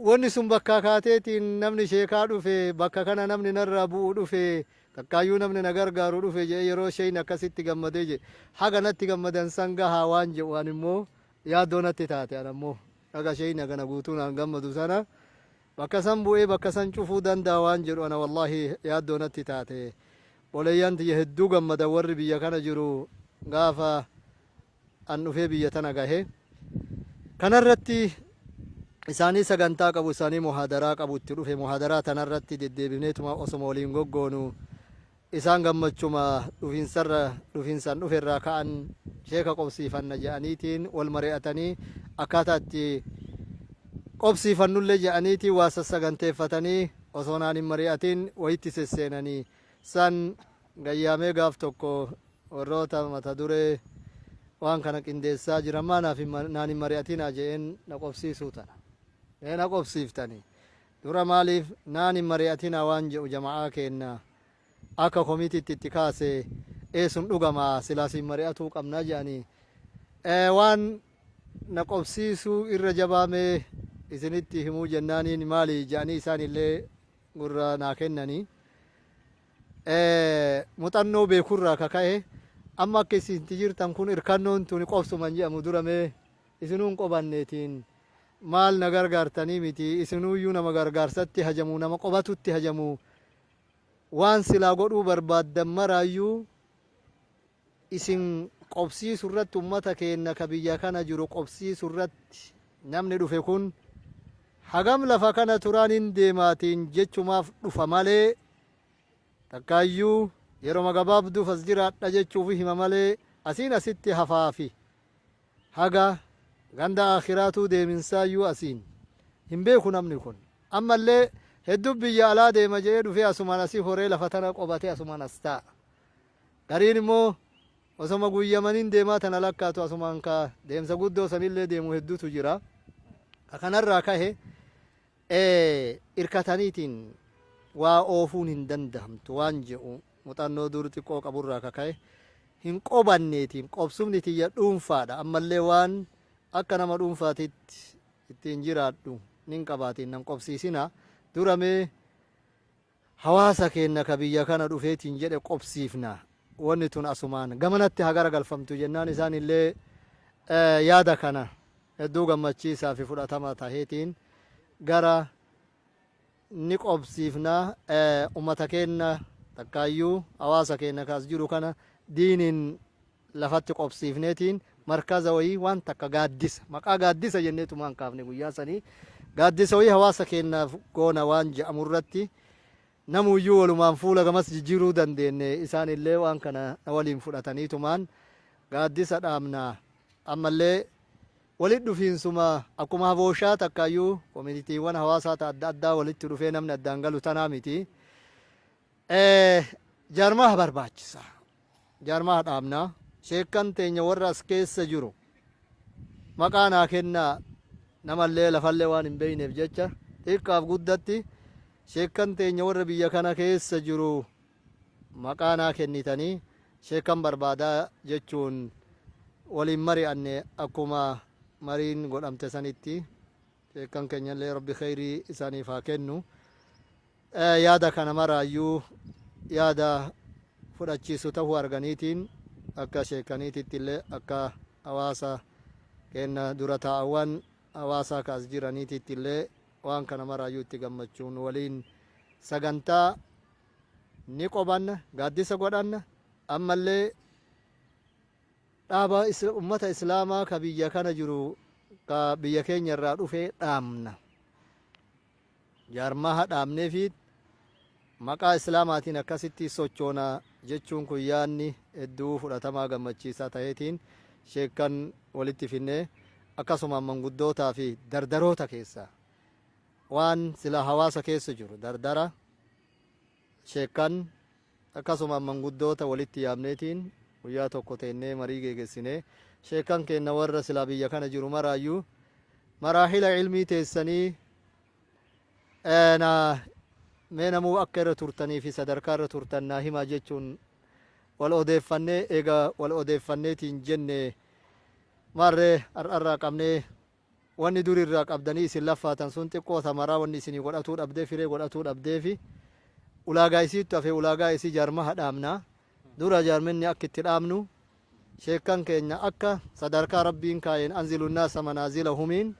Wanni sun bakkaa kaateetiin namni sheekaa dhufe bakka kana namni narraa bu'u dhufe takkaayyuu namni na gargaaru dhufe jedhee yeroo sheeyni akkasitti gammadee jedhe haga natti gammadan san gahaa waan jedhu an immoo yaaddoo natti taate an ammoo haga sheeyni hagana guutuu naan gammadu sana Bakka san bu'ee bakka san cufuu danda'a waan jedhu ana wallaahi yaaddoo natti taate. Boleeyyan tiyya hedduu gammadan warri biyya kana jiru gaafa an dhufee biyya tana gahe. Kanarratti isaanii sagantaa qabu isaanii muhaadaraa qabu itti dhufe muhaadaraa tanarratti deddeebifneetuma osoma waliin goggoonu isaan gammachuma dhufiinsarra dhufiinsan dhuferraa ka'an sheeka qobsiifanna jedhaniitiin wal mari'atanii akkaataa itti qobsiifannullee jedhaniitiin waa sassaganteeffatanii osoo naan hin mari'atiin wayitti sesseenanii san gayyaamee gaaf tokko warroota mata duree waan kana qindeessaa jiran maa naaf naan hin mari'atinaa jedheen na qobsiisuu tana. Mee na qobsiiftanii. Dura maaliif naan hin mari'atinaa waan jedhu jama'aa keenna akka komitiitti itti kaase ee sun dhugama silaa siin mari'atuu qabna jedhanii waan na qobsiisuu irra jabaa mee isinitti himuu jennaaniin maali jedhanii isaan illee gurra naa kennanii muxannoo beekurraa kaka'e amma akka isinti jirtan kun irkannoon tuni qobsuman jedhamu dura mee isinuu hin qobanneetiin maal na gargaartanii miti isinuuyyuu nama gargaarsatti hajamu nama qobatutti hajamu waan silaa godhuu barbaaddan maraayyuu Isin qobsiisu irratti, ummata keenna ka biyya kana jiru qobsiisu irratti, namni dhufe kun hagam lafa kana turaan hin deemaatiin jechumaaf dhufa malee, takkaayyuu yeroma gabaabduuf as jiraadha jechuuf hima malee, asiin asitti hafaafi haga ganda aakhiraatuu deeminsaayyuu asiin hin beeku namni kun. Ammallee hedduu biyya alaa deema jedhee dhufee asumaan asii horee lafa tana qobatee asumaan as taa'a. Gariin immoo osoma guyyamaniin deemaa tana lakkaatu asumaan ka deemsa guddoo sanillee deemu hedduutu jira. Ka kanarraa kahe irkataniitiin waa oofuun hin dandahamtu waan jedhu muuxannoo dur xiqqoo qaburraa ka ka'e hin qobanneetiin qobsumni tiyya dhuunfaadha. Ammallee waan akka nama dhuunfaatitti ittiin jiraadhu nin qabaatiin nan qobsiisina. Dura mee hawaasa keenna ka biyya kana dhufeetiin jedhe qobsiifna, wanni tun asumaan gamanatti haa garagalfamtu jennaan, isaan illee yaada kana hedduu gammachiisaa fi fudhatama taheetiin gara ni qobsiifna, ummata keenna takkaayyuu hawaasa keenna ka as jiru kana diiniin lafatti qobsiifneetiin markaza wayii waan takka gaaddisa, maqaa gaaddisa jenneetumaan kaafne. Guyyaa sanii gaaddisa wayii hawaasa keennaaf goona waan je'amu irratti namuyyuu walumaan fuula gamas jijjiiruu dandeenye. Isaan illee waan kana na waliin fudhataniitumaan gaaddisa dhaabna. Ammallee walitti dhufiinsuma akkuma habooshaa takkaayyuu koominiitiiwwan hawaasaa ta adda addaa walitti dhufee namni addaan galu tanaa miti. Jaarmaha barbaachisa. Jaarmaha dhaabna. Sheekkan teenya warra as keessa jiru maqaa naa kennaa, namallee lafallee waan hin beekneef jecha xiqqaaf guddatti sheekkan teenya warra biyya kana keessa jiru maqaa naa kennitanii sheekkan barbaadaa jechuun waliin mari'anne. Akkuma mariin godhamte sanitti sheekkan keenyallee Rabbi kheyrii isaaniif haa kennu. Yaada kana maraayyuu yaada fudhachiisu tahuu arganiitiin akka sheekkaniititti illee, akka hawaasa keenna dura taa'awwan hawaasaa ka as jiraniititti illee, waan kana maraayyuu itti gammachuun waliin sagantaa ni qobanna, gaaddisa godhanna. Ammallee dhaaba ummata islaamaa ka biyya kana jiru, ka biyya keenya irraa dhufe dhaabna. Jaarmaha dhaabneefi maqaa islaamaatiin akkasitti sochoona jechuun kun yaadni hedduu fudhatamaa gammachiisaa taheetiin sheekkan walitti finnee, akkasumaan manguddootaa fi dardaroota keessaa waan sila hawaasa keessa jiru, dardara, sheekkan, akkasumaan manguddoota walitti yaamneetiin guyyaa tokko teennee marii geegessinee, sheekkan keenna warra silaa biyya kana jiru maraayyuu maraahila ilmii teessanii na mee namuu akka irra turtanii fi sadarkaa irra turtan naa himaa jechuun wal odeeffannee, eega wal odeeffanneetiin jenne, maarree har'arraa qabnee wanni dur irraa qabdanii isin laffaatan sun xiqqoo samaraa wanni isinii godhatuu dhabdee, firee godhatuu dhabdeefi ulaagaa isiittu hafe, ulaagaa isii jaarmaha dhaabna. Dura jaarminni akka itti dhaabnu sheekkan keenya akka sadarkaa Rabbiin kaayeen anzilu naasa manaazilahumiin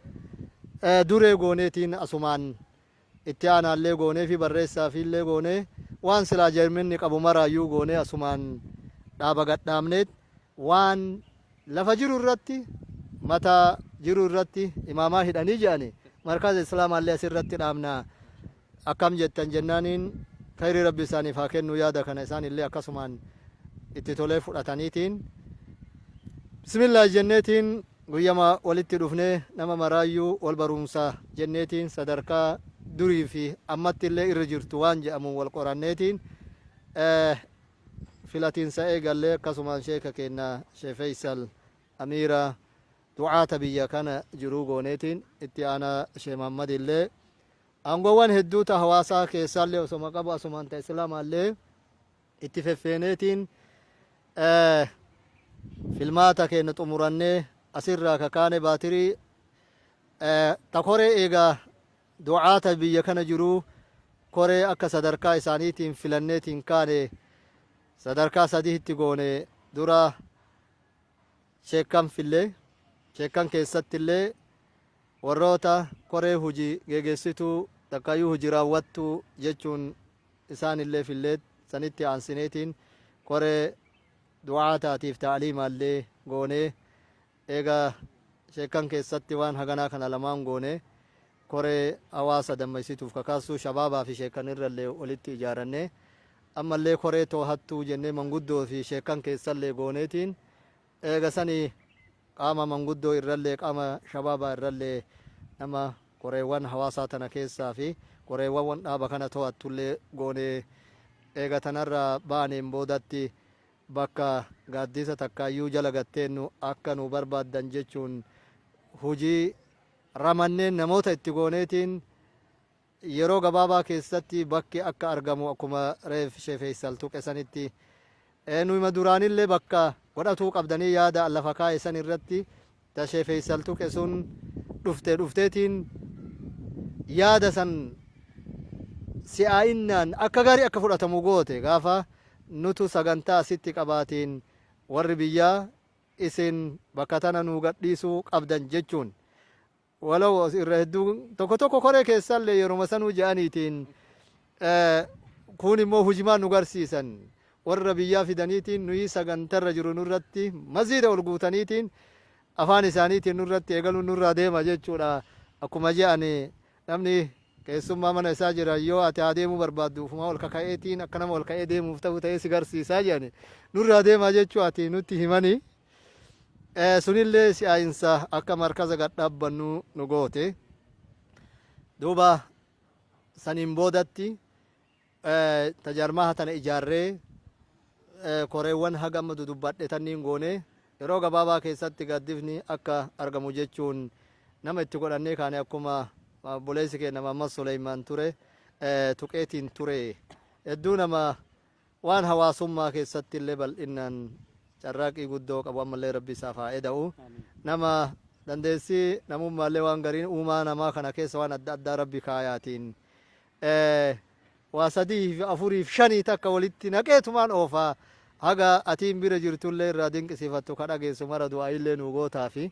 duree gooneetiin asumaan itti aanaallee goonee fi barreessaa fiillee goonee waan silaa jaarminni qabu maraayyuu goonee asumaan dhaaba gadhaabneet waan lafa jiru irratti, mataa jiru irratti imaamaa hidhanii jedhani, markaza islaamaallee asirratti dhaabna akkam jettan jennaaniin, khayrii Rabbi isaaniif haa kennu, yaada kana isaan illee akkasumaan itti tolee fudhataniitiin bismillah jenneetiin guyyama walitti dhufnee nama maraayyuu wal barumsa jenneetiin sadarkaa durii fi ammatti illee irra jirtu waan jedhamuun wal qoranneetiin filatiinsa eegallee. Akkasumaan sheeka keenya Sheekh Faisal amiira du'aata biyya kana jiruu gooneetiin, itti aanaa Sheekh Muhammad illee aangoowwan hedduu ta hawaasaa keessaallee osoma qabu asumaan ta islaamaallee itti feffeeneetiin filmaata keenya xumurannee asirraa kakaane. Baatirii ta koree eegaa du'aata biyya kana jiruu koree akka sadarkaa isaaniitiin filanneetiin kaane sadarkaa sadiitti goone. Dura sheekkan fillee, sheekkan keessatti illee warroota koree hojii geegessituu takkayyuu hojii raawwattuu jechuun isaan illee fillee, sanitti aansineetiin koree Du'aataatiif ta'aliimaallee goonee, eega sheekkan keessatti waan haganaa kana lamaan goone, koree hawaasa dammaysituuf kakaastuu shabaabaa fi sheekkan irrallee walitti ijaaranne. Ammallee koree toohattuu jennee manguddoo fi sheekkan keessallee gooneetiin, eega sanii qaama manguddoo irrallee, qaama shabaabaa irrallee, nama koreewwan hawaasaa tana keessaa fi koreewwan dhaaba kana to'attullee goonee, eega tanarraa baaneen boodatti bakka gaaddisa takkaayyuu jala gatteennu akka nu barbaaddan jechuun hujii ramanneen namoota itti gooneetiin, yeroo gabaabaa keessatti bakki akka argamu, akkuma reef Sheek Feysal tuqe sanitti, nuyma duraanillee bakka godhatuu qabdanii yaada lafa kaa'e san irratti ta Sheek Feysal tuqe sun dhufte dhufteetiin yaada san si'aa'innaan akka gaarii akka fudhatamu goote. Gaafa nutu sagantaa asitti qabaatiin warri biyyaa isin bakka tana nuu gadhiisuu qabdan jechuun, walaw irra hedduu tokko tokko koree keessallee yeruma sanuu je'aniitiin, kun immoo hujimaan nu garsiisan, warra biyyaa fidaniitiin nuyi sagantarra jiru nurratti maziida ol guutaniitiin afaan isaaniitiin nurratti eegaluun nurraa deema jechuudha. Akkuma je'an, namni keessummaa mana isaa jira, yoo ati haa deemuu barbaaddu ufumaa ol kaka'eetiin akka nama ol ka'ee deemuuf ta'u ta'ee si garsiisaa jedhani, nurraa deemaa jechuu ati nutti himanii, sunillee si'aayinsa akka markaza gad dhaabbannu nu goote. Duuba saniin boodatti tajaarmaha tana ijaarree, koreewwan haga amma dudubbadhe tanniin goone, yeroo gabaabaa keessatti gaaddifni akka argamu jechuun nama itti godhannee kaane. Akkuma obboleessi keenya Mahammad Suleymaan ture tuqeetiin ture, hedduu nama waan hawaasummaa keessatti illee bal'innaan carraaqii guddoo qabu, ammallee Rabbi isaaf haa eda'u. Nama dandeessii namummaallee waan gariin uumaa namaa kana keessa waan adda addaa Rabbi kaayaatiin waa sadii fi afurii fi shanii takka walitti naqeetumaan oofaa, haga atiin bira jirtullee irraa dinqisiifattu, ka dhageessu mara du'aayillee nuu gootaa fi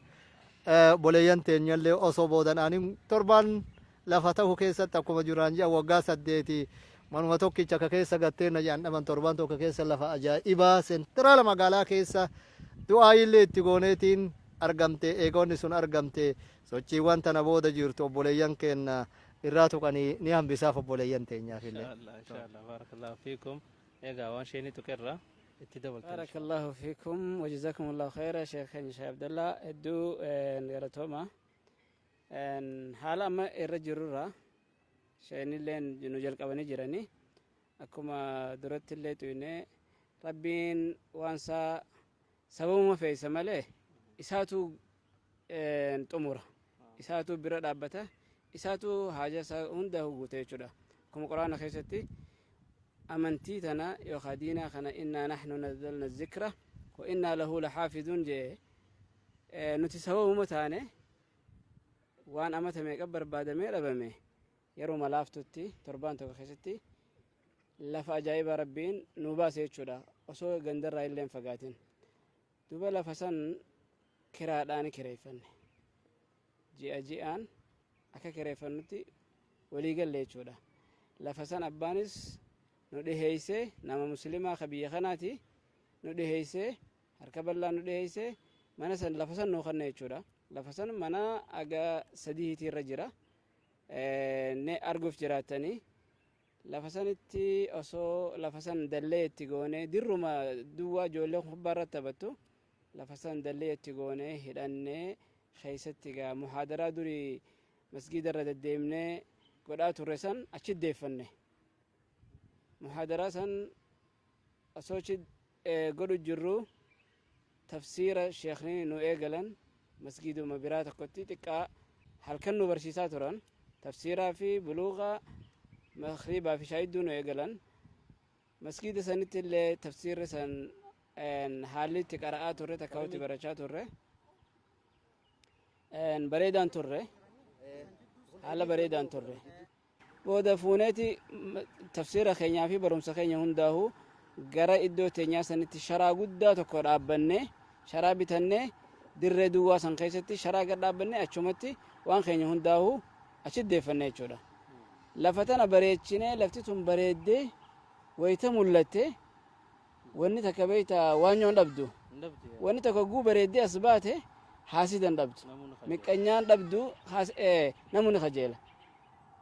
obboleeyyan teenyallee osoo boodan aanin torbaan lafa ta'u keessatti, akkuma duraan ji'a waggaa 8 manuma tokkicha ka keessa gatteenna jedhan dhaban, torbaan tokko keessa lafa ajaa'ibaa sentiraala magaalaa keessa du'aayillee itti gooneetiin argamte. Eegonni sun argamte, sochiiwwan tana booda jirtu obboleeyyan keenna irraa tuqanii ni hambisaaf obboleeyyan teenyaafillee. Inshaallah, inshaallah, barakallahu fiikum. Egaa waan sheeni tuqerra itti dabaltan. Barakallahu fiikum wa jazakumullahu khayra. Sheekh keenya Sheekh Abdallah, hedduu galatooma. Haala amma irra jirrurra sheenilleen nu jalqabanii jiranii, akkuma duratti illee tuyne, Rabbiin waan isaa sababuma feessa malee isaatu xumura, isaatu bira dhaabbata, isaatu haaja isaa hunda guute jechuudha. Akkuma Quraana keessatti amantii tana yookaan diinaa kana "innaa nahnu nazzalna zikra wa innaa lahu laxaafizuun" jee. Nuti sababuma taane, waan amata meeqa barbaadamee dhabame yeruma laaftutti torbaan tokko keessatti lafa ajaa'ibaa Rabbiin nu baase jechuudha, osoo gandarraa illee hin fagaatin. Duuba lafa san kiraadhaan kireeffanne, ji'a ji'aan akka kireeffannutti walii galle jechuudha. Lafa san abbaanis nu dhiheeyse, nama muslimaa ka biyya kanaati nu dhiheeyse, harka bal'aa nu dhiheeyse, mana san, lafa san nuu kanne jechuudha. Lafa san mana aga sadiitii irra jira ne arguuf jiraattanii. Lafa sanitti osoo lafa san dallee itti goonee, dirruma duwwaa ijoollee kubbaa irratti taphattu, lafa san dallee itti goonee hidhannee keessatti gaa muhaadaraa durii masgiida irra deddeemnee godhaa turre san achi deeffanne. Muhaadaraa san osoo achi godhu jirru, tafsiira sheekni nu eegalan masgiiduma biraa tokkotti xiqqaa halkan nu barsiisaa turan, tafsiiraa fi buluuqa makriibaa fi shaayidduu nu eegalan. Masgiida sanitti illee tafsiirri san haalli itti qara'aa turre, takka itti barachaa turre bareedaan turre, haala bareedaan turre. Booda fuuneeti tafsiira keenyaa fi barumsa keenya hundaa'u gara iddoo teenyaa sanitti sharaa guddaa tokko dhaabbanne, sharaa bitannee, dirree duwwaa san keessatti sharaa gad dhaabbanne, achumatti waan keenya hundaa'u achi deeffanne jechuudha. Lafa tana bareechinee, lafti tun bareeddee wayita mul'atte. Wanni takka beeyta waanyoon dhabdu. Wanni tokko guu bareeddee as baate haasidan dhabdu. Miqqanyaan dhabdu, namuu ni kajeela.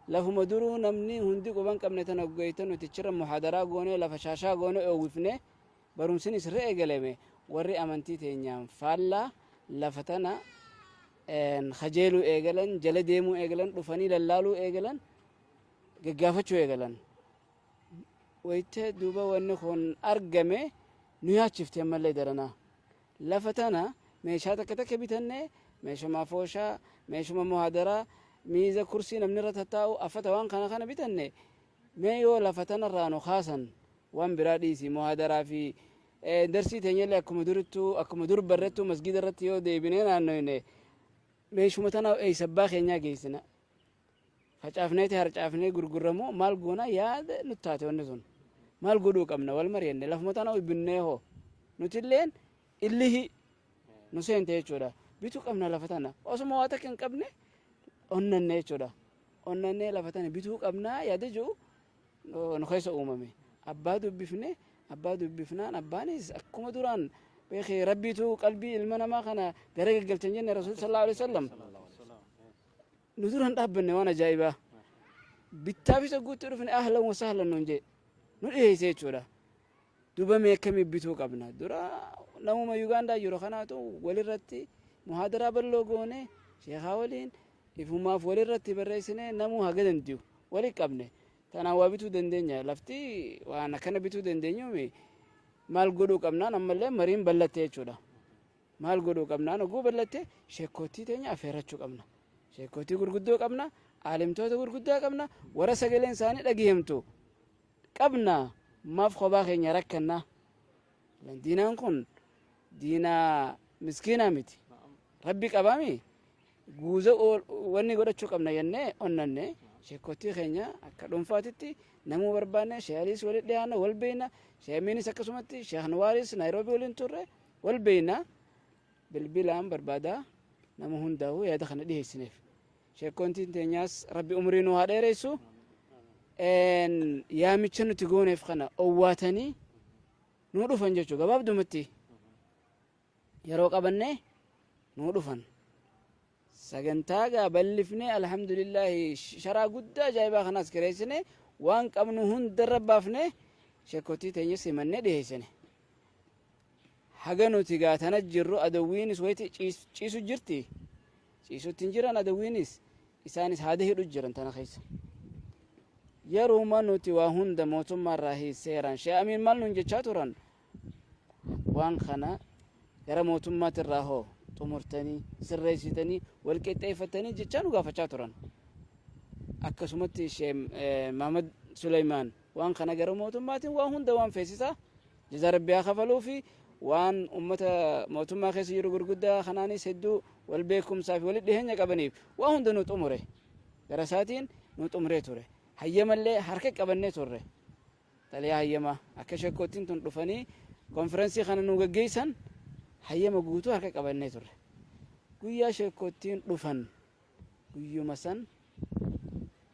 Lafuma duruu namni hundi quban qabne tana goyta nuti achirra muhaadaraa goonee, lafa shaashaa goonee oowwifne, barumsinis irra eegalame. Warri amantii teenyaan faallaa lafa tana kajeeluu eegalan, jala deemuu eegalan, dhufanii lallaaluu eegalan, gaggaafachuu eegalan. Wayitee duuba wanni kun argame nu yaachifte ammallee daranaa. Lafa tana meeshaa takka takka bitannee, meeshuma afooshaa, meeshuma muhaadaraa, miiza, kursii namni irra tattaa'u, affata, waan kana kana bitanne. Mee yoo lafa tanarraa nu kaasan, waan biraa dhiisi, muhaadaraa fi darsii teenyallee akkuma durittuu, akkuma dur barrettuu masgida irratti yoo deebinee naannoyne, meeshuma tana eessa abbaa keenyaa geessina? Facaafneeti harcaafnee gurgurramoo maal goona? Yaada nu taate wanni sun. Maal godhuu qabna? Wal mari'anne. Lafuma tana binnee hoo? Nutilleen illihi nu seente jechuudha. Bituu qabna lafa tana. Osuma waa takka hin qabne onnanne jechuudha. Onnannee lafa tana bituu qabnaa yaada jiru nu keessa uumame. Abbaa dubbifne. Abbaa dubbifnaan abbaanis akkuma duraan beekee, Rabbiitu qalbii ilma namaa kana gara gaggalchan jenne. Rasuul sallallahu alaihi wasallam nu duraan dhaabbanne. Waan ajaa'ibaa, bittaaf isa guutuu dhufne, ahlan wa sahlan nuun jee nu dhiyeesse jechuudha. Duba mee akkamii bituu qabna? Dura namuma Yugaandaa jiru kanaatu walirratti muhaadaraa bal'oo goone. Sheekaa waliin ifumaaf walirratti barreessine. Namuu haga dandiyu wali qabne. Tanaan waa bituu dandeenya. Lafti waan akkana bituu dandeenyuumi, maal godhuu qabnaan ammallee mariin bal'atte jechuudha. Maal godhuu qabnaan oguu bal'atte, sheekootii teenya affeerrachuu qabna. Sheekootii gurguddoo qabna, aalimtoota gurguddaa qabna, warra sagaleen isaanii dhageemtu qabna. Maaf kophaa keenya rakkanna? Diinaan kun diinaa miskiinaa miti. Rabbi qabaami guuza wanni godhachuu qabna jennee onnanne. Sheekootii keenya akka dhuunfaatitti namuu barbaanne. Sheekaliis walitti dhiyaanna, wal beeyna. Sheemiinis akkasumatti, Sheekh Nuwaaris Naayiroobii waliin turre, wal beeyna. Bilbilaan barbaadaa nama hundaa'uu yaada kana dhiheessineef. Sheekoontiin teenyaas Rabbi umrii nu haa dheeressu, yaamicha nuti gooneef kana owwaatanii nuu dhufan jechuu. Gabaabdumatti yeroo qabannee nuu dhufan. Sagantaa gaa bal'ifnee, alhamdulillahi, sharaa guddaa ajaa'ibaa kanaas kireessine, waan qabnu hundarra baafne, sheekotii teenya simannee dhiheessine. Haga nuti gaa tana jirru adawwiinis wayti ciisu jirti. Ciisutti hin jiran adawwiinis, isaanis haada hidhu jiran tana keessa. Yeruma nuti waa hunda mootummaarraa seeraan, Shee Amiin maal nuun jechaa turan? Waan kana gara mootummaatirraa hoo xumurtanii, sirreessitanii, wal qixxeeffatanii jechaa nu gaafachaa turan. Akkasumatti Shee Mahamad Suleymaan waan kana gara mootummaatiin waan hunda waan feesisaa jazaa Rabbi haa kafaluu fi waan ummata mootummaa keessa jiru gurguddaa kanaanis hedduu wal beekumsaa fi walitti dhiheenya qabaniif waan hunda nu xumure. Gara isaatiin nu xumuree ture. Hayyamallee harka qabannee turre. Xalayaa hayyamaa akka sheekkoottiin tun dhufanii konferensii kana nu gaggeessan hayyama guutuu harka qabannee turre. Guyyaa sheekkoottiin dhufan, guyyuma san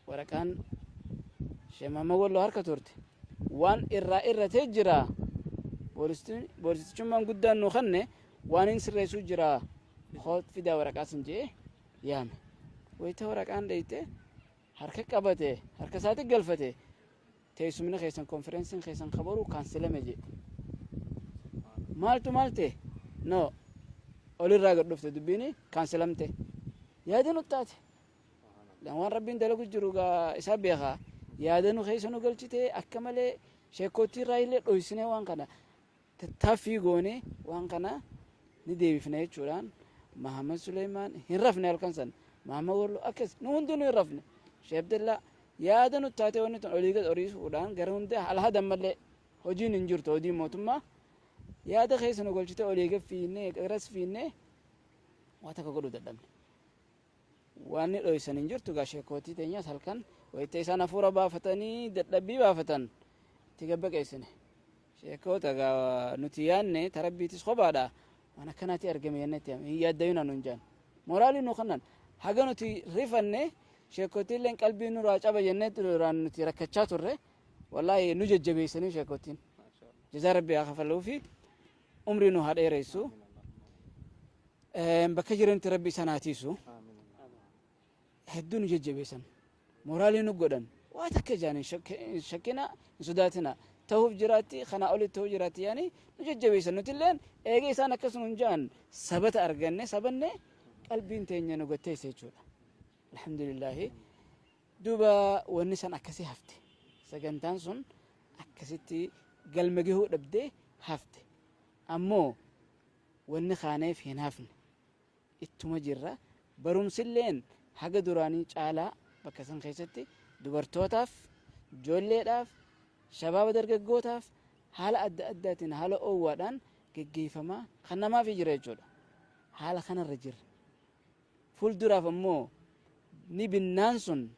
waraqaan Sheekh Muhammad Walloo harka turte waan irraa irratee jira. Poolisichummaan guddaan nu kanne waan hin sirreessuu jira, fidaa waraqaa san jee yaame. Wayita waraqaan dheeyte harka qabate, harka isaatti galfate, "Teessumni keessan, konferensiin keessan kabaruu kaansilame" jee. Maaltu maal ta'e? No, olirraa gad dhufte dubbiin, kaansilamte. Yaada nu taate. Waan Rabbiin dalagu jiru gaa isaa beekaa. Yaada nu keessa nu galchite. Akka malee sheekootii irraa illee dhoysinee, waan kana tattaaffii goone, waan kana ni deebifna jechuudhaan. Mahamad Suleymaan hin rafne halkan san. Mahamad Wallo akkas, nu hundinuu hin rafne. Sheekh Abdallaa yaada nu taate. Wanni tun olii gad oriisuudhaan gara hunda alhadan mallee hojiin hin jirtu, hojiin mootummaa. Yaada keessa nu galchite. Olii gad fiinnee, garas fiinnee waa takka godhuu dadhabne. Waan ni dhoysan hin jirtu gaa. Sheekootii teenyaas halkan wayita isaan hafuura baafatanii dadhabbii baafatan itti gabbaqeessine. Sheekoota gaa nuti yaanne tarabbiitis kophaadha, waan akkanaati argame jennee itti hin yaaddayina nun jaan. Moraalii nu kannan. Haga nuti rifanne, sheekootiilleen qalbii nurraa caba jennee duraan nuti rakkachaa turre, wallaahi nu jajjabeessanii sheekootiin. Jazaa Rabbi haa kafaluufi, umrii nu haa dheeressu. Bakka jiranitti Rabbi isaan haa tiisu. Hedduu nu jajjabeessan. Mooraalii nu godhan. Waa takka ijaan hin shakkina, hin sodaatina. Ta'uuf jiraatti, kanaa olitti ta'uu jiraatti yaani nu jajjabeessan. Nutilleen eega isaan akkasuma hin ja'an sabata arganne sabanne qalbiin teenya nu gatteesse jechuudha. Alhamdulillaahi. Duuba wanni san akkasii hafte. Sagantaan sun akkasitti galma gahuu dhabdee hafte. Ammoo wanni kaaneef hin hafne. Ittuma jirra. Barumsilleen haga duraanii caalaa bakka san keessatti dubartootaaf, ijoolleedhaaf, shabaaba dargaggootaaf haala adda addaatiin haala oowwaadhaan geggeeffamaa kan namaafii jira jechuudha. Haala kanarra jirra. Fuulduraaf ammoo ni binnaan sun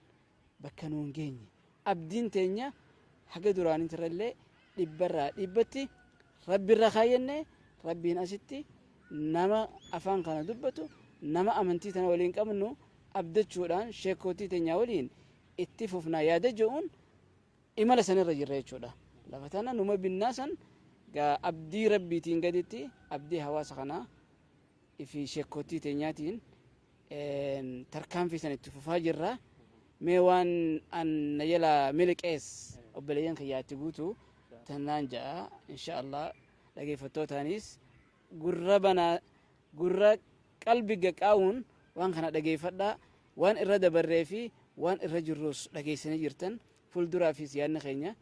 bakka nuun geenye. Abdiin teenya haga duraaniitirrallee dhibbarraa dhibbatti Rabbirra kaayyanne. Rabbiin asitti nama afaan kana dubbatu, nama amantii tana waliin qabnu abdachuudhaan sheekootii teenyaa waliin itti fufnaa yaada je'uun imala sanirra jirra jechuudha. Lafa tana numa binnaa san gaa abdii Rabbiitiin gaditti abdii hawaasa kanaa fi sheekootii teenyaatiin tarkaanfii san itti fufaa jirra. Mee waan an na jalaa miliqees obboleeyyan kiyyaa itti guutu tanaan ja'a. Insha Allah dhageeffattootaanis gurra banaa, gurra qalbi gaqaa'uun waan kana dhageeffadhaa. Waan irra dabarree fi waan irra jirrus dhageessanii jirtan. Fuulduraafis yaadni keenya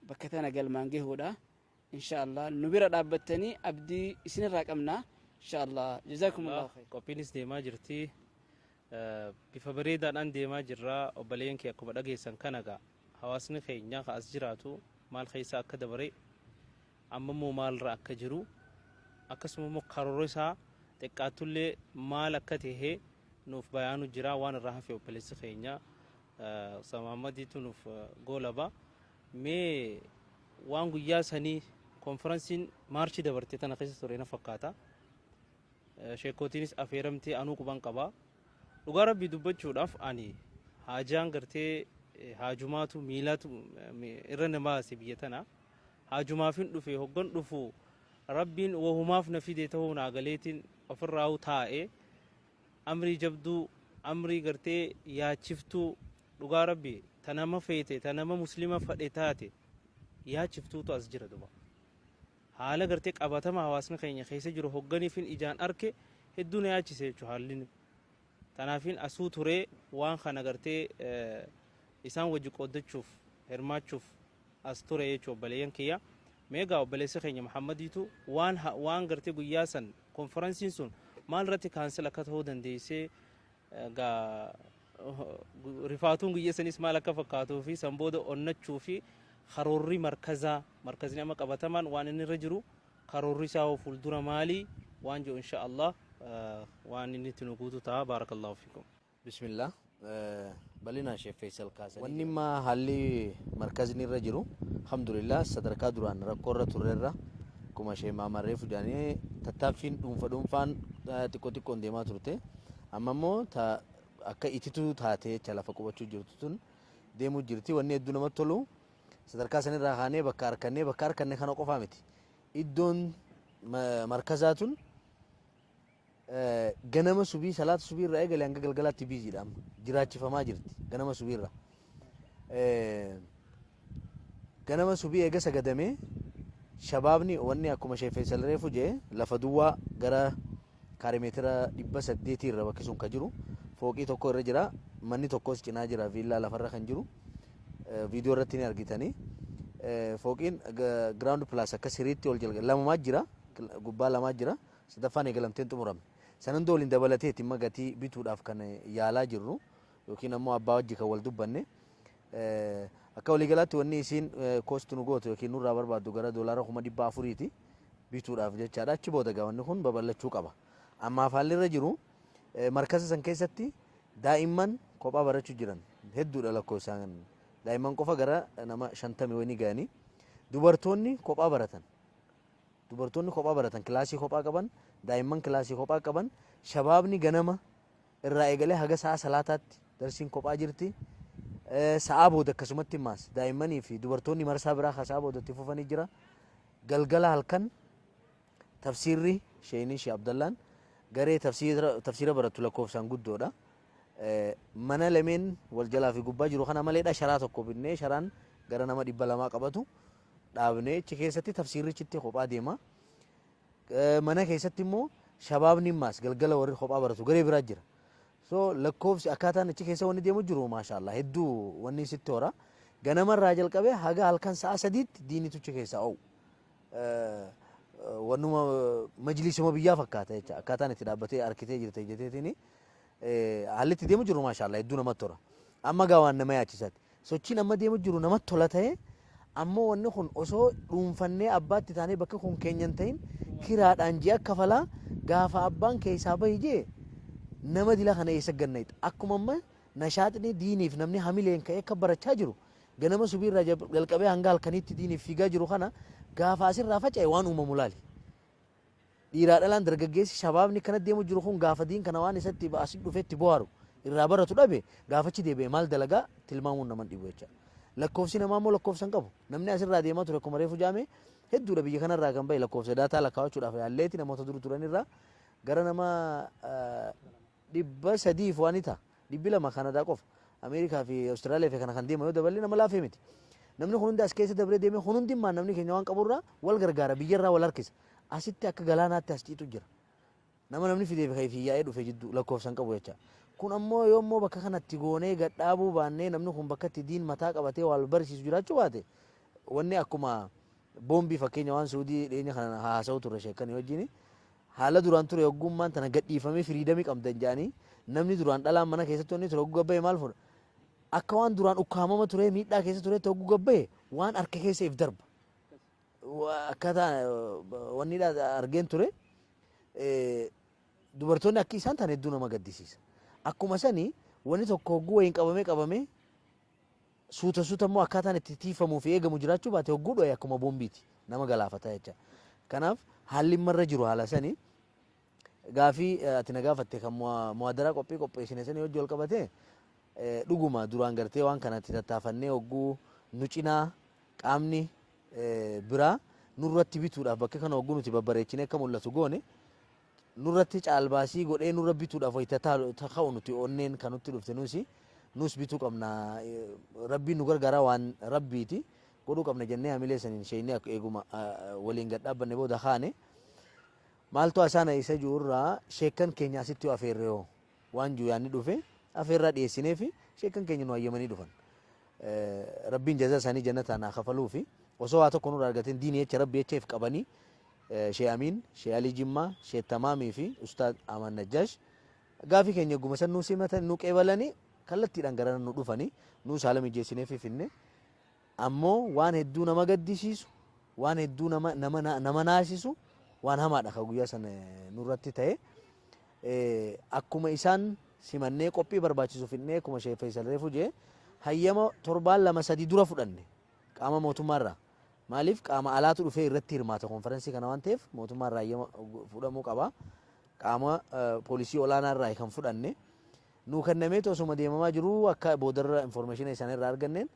bakka tana galmaan gahuudha. Insha Allah nu bira dhaabbattanii abdii isinirraa qabna. Insha Allah jazakumullahu khair. Qophiinis deemaa jirti. Bifa bareedaadhaan deemaa jirra. Obboleeyyan kee akkuma dhageessan kana gaa hawaasni keenya ka as jiraatu maal keessa akka dabare, amma immoo maalirra akka jiru, akkasuma immoo karoora isaa xiqqaattullee maal akka ta'e nuuf bayaanu jira. Waan irraa hafe obboleessi keenya Samaamadiitu nuuf goolaba. Mee waan guyyaa sanii konferansiin Maarchii dabarte tana keessa ture na fakkaata. Sheekootiinis afeeramtee anuu quban qaba. Dhugaa Rabbii dubbachuudhaaf ani haajaan gartee haajumaatu miilatu irra na baase biyya tana. Haajumaafin dhufe. Hoggan dhufu Rabbiin wahumaaf na fide ta'uu naa galeetiin ofirraa'u taa'e. Amrii jabduu, amrii gartee yaachiftuu, dhugaa Rabbii ta nama feete, ta nama muslima fadhe taate yaachiftuutu as jira duba. Haala gartee qabatama hawaasni keenya keessa jiru hogganiifin ijaan arke hedduu na yaachise jechuudha haalli. Tanaafin asuu turee waan kana gartee isaan wajji qooddachuuf hirmaachuuf as ture jechuudha obboleeyyan kiyya. Meegaa obboleessa keenya Muhammadiitu waan gartee guyyaa san konferansiin sun maal irratti cancel akka ta'uu dandeessee, gaa rifaatuun guyyaa sanis maal akka fakkaatuu fi san booda onnachuu fi karoorri markazaa, markazni amma qabatamaan waan inni irra jiru, karoorri isaa hoo fuuldura maalii waan jiru, insha Allah waan inni itti nu guutu ta'a. Baarakallahu fiikum. Bismillah. Bal'inaan Sheek Faisal kaasanii. Wanni imma haalli markazni irra jiru, alhamdulillah, sadarkaa duraan rakkoo irra turre irra, akkuma Sheek Maamarree fudhanii tattaaffiin dhuunfa dhuunfaan xiqqoo xiqqoon deemaa turte. Amma immoo ta akka itituu taatee jecha lafa qubachuu jirtu tun deemuu jirti. Wanni hedduu namatti tolu, sadarkaa sanirraa kaanee bakka harkannee, bakka harkanne kana qofaa miti. Iddoon markazaa tun ganama subii, salaata subii irraa eegale hanga galgalaatti busy dha. Amma jiraachifamaa jirti ganama subii irraa. Ganama subii eega sagadamee shabaabni wanni akkuma Sheek Faisal reefu jee lafa duwwaa gara kaarimeetira 800 irra bakki sun ka jiru fooqii tokko irra jira, manni tokkos cinaa jira, viillaa lafarra kan jiru viidiyoo irratti ni argitanii. Fooqiin ground plus akka siriitti ol jalqabe lamumaa jira, gubbaa lamaa jira, sadaffaan eegalamtee hin xumuramne. San hunda waliin dabalateeti imma gatii bituudhaaf kan yaalaa jirru yookiin ammoo abbaa wajji kan wal dubbanne. Akka waliigalaatti wanni isiin cost nu gootu yookiin nurraa barbaaddu gara doolaara 400,000ti bituudhaaf jechaadha. Achi booda gaa wanni kun babal'achuu qaba. Ammaaf haalli irra jiru, markaza san keessatti daa'imman kophaa barachuu jiran hedduudha lakkoofsaan. Daa'imman qofa gara nama 50 wayii ga'anii dubartoonni kophaa baratan. Dubartoonni kophaa baratan, kilaasii kophaa qaban, daa'imman kilaasii kophaa qaban, shabaabni ganama irraa eegalee haga sa'a salaataatti darsiin kophaa jirti. Sa'aa booda akkasumatti immaas daa'immanii fi dubartoonni marsaa biraa ka sa'a booda itti fufanii jira. Galgala halkan tafsiirri Sheeyni Shee Abdallaan garee tafsiira barattu lakkoofsaan guddoodha. Mana lameen wal jalaa fi gubbaa jiru kana maleedha sharaa tokko binnee sharaan gara nama 200 qabatu dhaabnee achi keessatti tafsiirrichitti kophaa deema. Mana keessatti immoo shabaabni maas galgala warri kophaa baratu garee biraa jira. So lakkoofsi akkaataan achi keessa wanni deemu jiru maashaallah hedduu wanni sitti hora. Ganamarraa jalqabee haga halkan sa'a 3tti diinitu achi keessaa oo'u. Wannuma majlisuma biyyaa fakkaata jecha akkaataan itti dhaabbatee arkitee jirte jetteetiin haalli itti deemu jiru maashaallah hedduu namatti tola. Amma gaa waan nama yaachisaati. Sochiin amma deemu jiru namatti tola ta'ee ammoo wanni kun osoo dhuunfannee abbaatti taanee bakka kun keenya hin ta'in kiraadhaan ji'a kafalaa gaafa abbaan keessaa bahi jee nama dila kana eessa gannayxa. Akkuma amma nashaaxni diiniif namni hamileen ka'ee akka barachaa jiru ganama subiirraa jalqabee hanga halkaniitti diiniif fiigaa jiru kana gaafa asirraa faca'e waan uumamu laali. Dhiiraa dhalaan dargaggeessi shabaabni kana deemu jiru kun gaafa diin kana waan isatti asii dhufeetti bohaaru irraa baratu dhabe gaafachi deebi'e maal dalagaa tilmaamuun nama dhibu jecha. Lakkoofsi namaa immoo lakkoofsa hin qabu. Namni asirraa deemaa ture akkuma reefu jaame hedduudha biyya kanarraa kan bahe lakkoofsa daataa lakkaa'achuudhaaf yaalleeti namoota dur turanirraa gara nama 300 waan ta'a. 200 Kanadaa qofa. Ameerikaa fi Awustiraaliyaa fi kana kan deeman yoo daballe nama laafee miti. Namni kun hundi as keessa dabree deemee kun hundi immaa namni keenya waan qaburraa wal gargaara biyyarraa wal harkisa. Asitti akka galaanaatti as ciitu jira. Nama namni fidee fi kan yaa'ee dhufe jidduu lakkoofsa hin qabu jecha. Kun ammoo yoo immoo bakka kanatti goonee gadhaabuu baannee namni kun bakka itti diin mataa qabatee wal barsiisu jiraachuu baate wanni akkuma boombii fakkeenya waan Suudii dhiyeenya kana haasa'u turre sheekkanii wajjin haala duraan ture hoggummaan tana gadhiifamee freedomii qabdan jedhanii namni duraan dhalaan mana keessatti wanni ture hogguu gabbaye maal fuudha akka waan duraan ukkaamama ture miidhaa keessa turetti hogguu gabbaye waan harka keessa if darba akkaataa wanni argeen ture dubartoonni akka isaan ta'an hedduu nama gaddisiisa. Akkuma sani wanni tokko hogguu wayiin qabamee qabamee suuta suuta immoo akkaataan itti tiifamuu fi eegamu jiraachuu baate hogguu dho'e akkuma boombiiti nama galaafata jecha. Kanaaf haalli marra jiru haala sani gaafii ati na gaafatte kan muwaadaraa qophii qopheessine sanii hojii wal qabate dhuguma duraan gartee waan kanatti tattaafannee hogguu nu cinaa qaamni biraa nurratti bituudhaaf bakka kana hogguu nuti babbareechinee akka mul'atu goone nurratti caalbaasii godhee nurra bituudhaaf wayita ka'u nuti onneen kan nutti dhufte nusi nus bituu qabna rabbiin nu gargaara waan rabbiiti godhuu qabna jennee hamilee saniin sheeyni eeguma waliin gad dhaabbanne booda kaane maaltu asaana isa jiru irraa sheekkan keenya asitti yoo afeerre hoo waan jiru yaadni dhufe afeerraa dhiyeessinee fi sheekkan keenya nu hayyamanii dhufan. Rabbiin jazaa isaanii jannataan haa kafaluu fi osoo waa tokko nurraa argateen diinii jecha rabbi jecha if qabanii Shee Amiin, Shee Alii Jimmaa, Shee Tamaamii fi Ustaad Aman Najjaash gaafii keenya egguma san nuu simatan nu qeebalanii kallattiidhaan gara nu dhufanii nuus haala mijeessinee fi finne ammoo waan hedduu nama gaddisiisu waan hedduu nama nama nama naasisu waan hamaadha ka guyyaa sana nurratti ta'e akkuma isaan simannee qophii barbaachisu finnee akkuma Shee Faisal reefu jee hayyama torbaan 2 3 dura fudhanne qaama mootummaarraa. Maaliif qaama alaatu dhufee irratti hirmaata konferensii kana waan ta'eef mootummaa irraa hayyama fudhamuu qaba. Qaama poolisii olaanaa irraa kan fudhanne. Nuu kennameetu osuma deemamaa jiruu akka boodarra information isaan irraa arganneen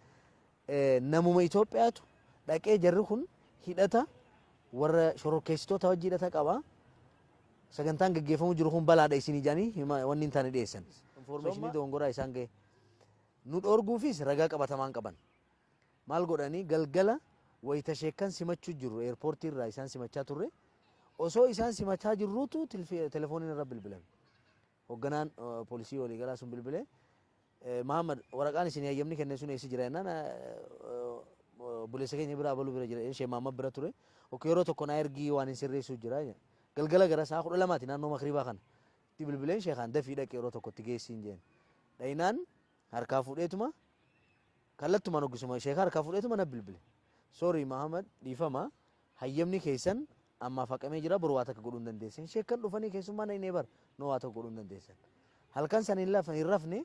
namuma Itoophiyaatu dhaqee jarri kun hidhata warra shororkeessitoota wajji hidhata qaba. Sagantaan gaggeeffamu jiru kun balaadha isinii jedhanii wanni hin taane dhiyeessan. Informationii dogongoraa isaan gahe. Nu dhoorguufis ragaa qabatamaan qaban. Maal godhanii galgala wayita sheekkan simachuu jirru airportii irraa isaan simachaa turre osoo isaan simachaa jirruutu telefooniin irra bilbilame. Hoogganaan poolisii waliigalaa sun bilbilee Mahammad waraqaan isin hayyamni kenne sun eessa jira jennaan obboleessa keenya bira abaluu bira jira ishee Mahammad bira ture. Ok yeroo tokko naa ergii waan hin sirreessuu jira. Galgala gara sa'a 12ti naannoo makriibaa kana. Itti bilbileen sheekaan dafii dhaqi yeroo tokko itti geessiin jeen. Dhayinaan harkaa fuudheetuma kallattumaan hoggisuma sheekaa harkaa fuudheetuma na bilbile. Sorry Mahammad dhiifama hayyamni keessan ammaaf haqamee jira boru waa takka godhuu hin dandeessan. Sheekkan dhufanii keessummaa na inni bar no waa tokko godhuu hin dandeessan. Halkan san hin rafne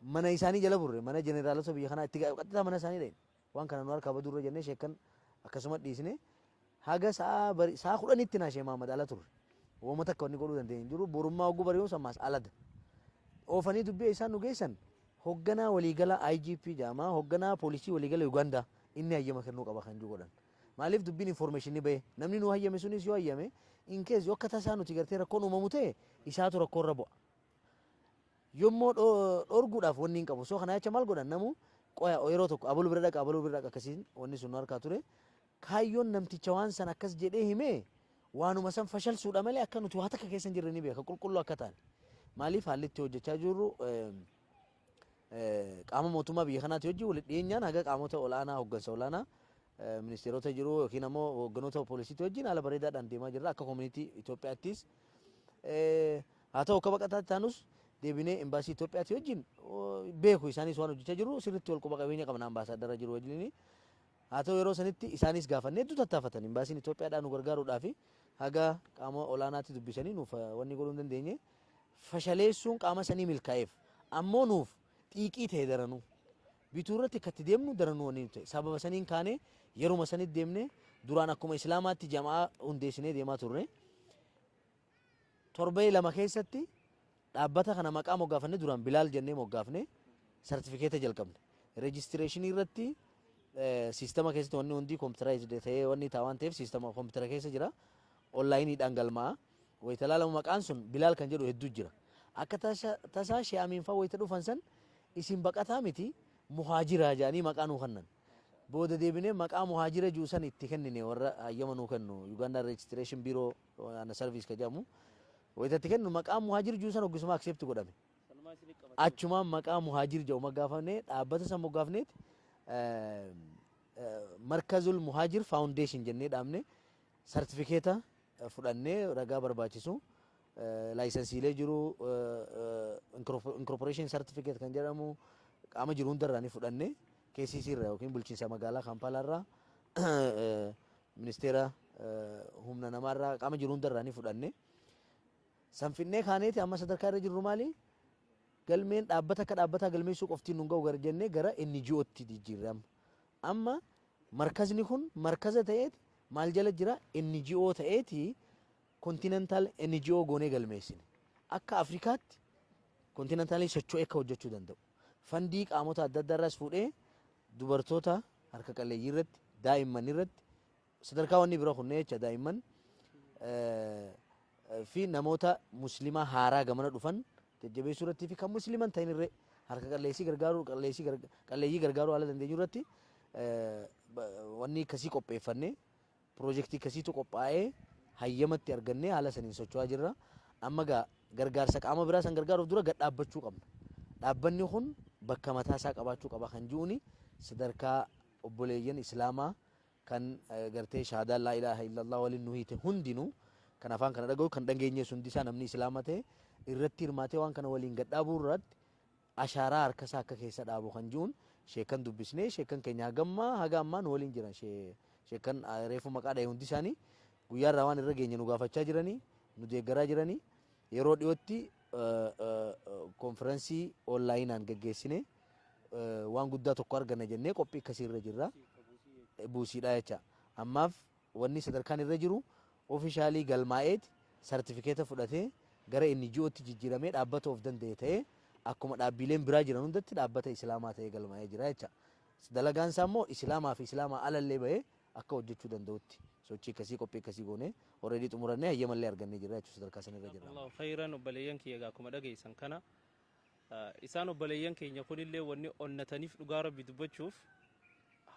mana isaanii jala burre mana jeneraalota biyya kanaa itti qaxxitaa mana isaanii dhaqne. Waan kana nu harkaa badurra jennee sheekkan akkasuma dhiisne haga sa'a 10tti naa Shee Mahammad ala turre. Wooma takka wanni godhuu dandeenye hin jiru. Borummaa hogguu bari'uun ammaas alada. Oofanii dubbii isaan nu geessan hoogganaa waliigala IGP jedhama hoogganaa poolisii waliigala Uganda inni hayyama kennuu qaba kan jiru godhan. Maaliif dubbiin information bahe namni nu hayyame sunis yoo hayyame, in case yoo akka tasaa nuti gartee rakkoon uumamu ta'e, isaatu rakkoo irra bu'a. Yommuu dhorguudhaaf wanni hin qabu. So kana jecha maal godhan? Namu qoya yeroo tokko abaluu bira dhaqa, abaluu bira dhaqa, akkasiin wanni sun nu harkaa ture. Kaayyoon namticha waan san akkas jedhee himee waanuma san fashalsuudha malee akka nuti waa takka keessa hin jirre ni beeka, qulqulluu akka taane. Maaliif haalli itti hojjechaa jirru qaama mootummaa biyya kanaati wajjin walitti dhiyeenyaan haga qaamota olaanaa, hoggansa olaanaa, ministeerota jiru yookiin ammoo hogganoota poolisiitii wajjin haala bareedaadhaan deemaa jirra akka community Itoophiyaattis. Haa ta'u, akka baqataatti taanus deebinee imbaasii Itoophiyaatti wajjin beeku, isaanis waan hojjechaa jiru sirriitti wal quba qabeenya qabna ambaasaaddara jiru wajjin. Haa ta'u, yeroo sanitti isaanis gaafannee hedduu tattaafatan imbaasiin Itoophiyaadhaa nu gargaaruudhaaf haga qaama olaanaatti dubbisanii nuuf wanni godhuu hin dandeenye. Fashaleessuun qaama sanii milkaa'eef, ammoo nuuf xiiqii ta'e, daranuu bituu irratti akka itti deemnu daranuu wanni nu ta'e. Sababa saniin kaanee yeruma sanitti deemne. Duraan akkuma islaamaatti jama'aa hundeessinee deemaa turre. Torbee 2 keessatti dhaabbata kana maqaa moggaafanne. Duraan Bilaal jennee moggaafne, sartifikeeta jalqabne. Registration irratti siistama keessatti wanni hundi computerized ta'ee wanni ta'a waan ta'eef, siistama koompitara keessa jira. Onlaayiniidhaan galmaa'a. Wayita ilaalamu maqaan sun Bilaal kan jedhu hedduu jira. Akka tasaa Shee Amiin fa'aa wayita dhufan san, isin baqataa miti, muhaajiraa jedhanii maqaa nuu kennan. Booda deebinee maqaa muhaajira jiru san itti kennine warra hayyama nuu kennu, Uganda Registration Bureau and Service ka jedhamu. Wayita itti kennu maqaa muhaajir jiru san hoggisuma accept godhame. Achumaan maqaa muhaajir jedhu moggaafamne. Dhaabbata san moggaafneet Markazul Muhaajir Foundation jennee dhaabne. Sartifikeeta fudhannee, ragaa barbaachisu, laayisansiilee jiru, incorporation certificate kan jedhamu qaama jiru hundarraa ni fudhanne. KCC irraa yookiin bulchiinsa magaalaa Kaampaalaa irraa, ministeera humna namaarraa, qaama jiru hundarraa ni fudhanne. San finnee kaaneeti amma sadarkaa irra jirru maali? Galmeen dhaabbata akka dhaabbataa galmeessuu qoftiin nun ga'u gara jennee gara NGOtti jijjiirre amma. Amma markazni kun markaza ta'eeti maal jala jira? NGO ta'eeti continental NGO goonee galmeessine. Akka Afrikaatti continentalii socho'ee akka hojjechuu danda'u. Fandii qaamota adda addaa irraas fuudhee dubartoota harka qalleeyyii irratti, daa'imman irratti, sadarkaa wanni bira kunnee jecha, daa'imman fi namoota muslimaa haaraa gamana dhufan jajjabeessuu irratti fi kan musliman ta'in irree harka qalleessii gargaaruu, qalleessii qalleeyyii gargaaruu haala dandeenyu irratti wanni akkasii qopheeffanne, piroojeektii akkasiitu qophaa'ee hayyamatti argannee haala saniin socho'aa jirra. Amma gaa gargaarsa qaama biraa san gargaaruuf dura gad dhaabbachuu qabna. Dhaabbanni kun bakka mataa isaa qabaachuu qaba kan ji'uuni sadarkaa obboleeyyan islaamaa kan gartee shahaadaan laa ilaaha illallah waliin nu hiite hundinuu, kan afaan kana dhaga'u, kan dhageenyees, hundi isaa namni islaama ta'e irratti hirmaatee waan kana waliin gad dhaabuu irratti ashaaraa harka isaa akka keessa dhaabu kan ji'uun sheekan dubbisnee. Sheekan keenya hagammaa haga ammaa nu waliin jiran, sheekan reefu maqaa dhahe, hundi isaanii guyyaa irraa waan irra geenye nu gaafachaa jiranii, nu deeggaraa jiranii. Yeroo dhiyootti konfiraansii onlaayinaan geggeessine waan guddaa tokko arganna jennee qophii akkasii irra jirra. Buusiidha jecha. Ammaaf wanni sadarkaan irra jiru officially galmaa'eeti sartifikeeta fudhatee gara NGOtti jijjiiramee dhaabbata of danda'e ta'ee akkuma dhaabbiileen biraa jiran hundatti dhaabbata islaamaa ta'ee galmaa'ee jira jecha. Dalagaan isaa immoo islaamaa fi islaamaa alallee bahee akka hojjechuu danda'utti sochii akkasii, qophii akkasii goonee already xumurannee hayyamallee argannee jirra jechuudha, sadarkaa sanirra jirra. Allahu khayran. Obboleeyyan kiyya, egaa akkuma dhageessan kana isaan obboleeyyan keenya kunillee wanni onnataniif, dhugaa rabbi dubbachuuf,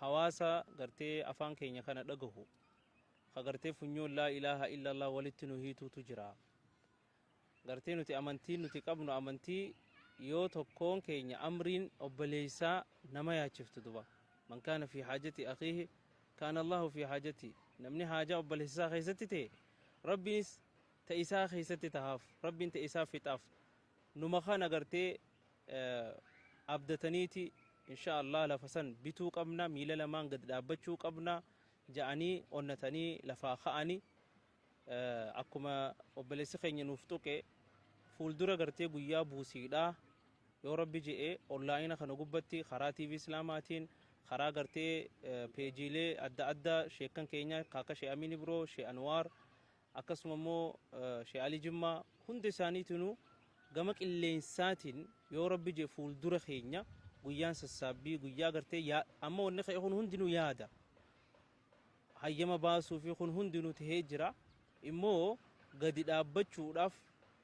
hawaasa gartee afaan keenya kana dhagahu ka gartee funyoon laa ilaaha illallah walitti nu hiituutu jira. Gartee nuti amantiin nuti qabnu amantii yoo tokkoon keenya amriin obboleessaa nama yaachiftu duba. Man kaana fi haajati akhiihi kaana Allahu fi haajati. Namni haajaa obboleessa isaa keessatti ta'e, rabbiinis ta isaa keessatti tahaaf, rabbiin ta isaa fixaaf. Numa kana gartee abdataniiti insha Allah lafa san bituu qabna, miila lamaan gad dhaabbachuu qabna ja'anii onnatanii lafaa ka'anii. Akkuma obboleessi keenya nuuf tuqe, fuuldura gartee guyyaa buusiidhaa yoo rabbi je'e onlaayina kana gubbatti karaa TV Islaamaatiin, karaa gartee peejiilee adda addaa sheekkan keenya akka Shee Amin Ibroo, Shee Anwaar, akkasuma immoo Shee Ali Jimmaa, hunda isaaniitinuu gama qilleensaatiin yoo rabbi je'e fuuldura keenya guyyaan sassaabbii guyyaa gartee amma wanni ka'e kun hundinuu yaada. Hayyama baasuu fi kun hundinuu tahee jira. Immoo gadi dhaabbachuudhaaf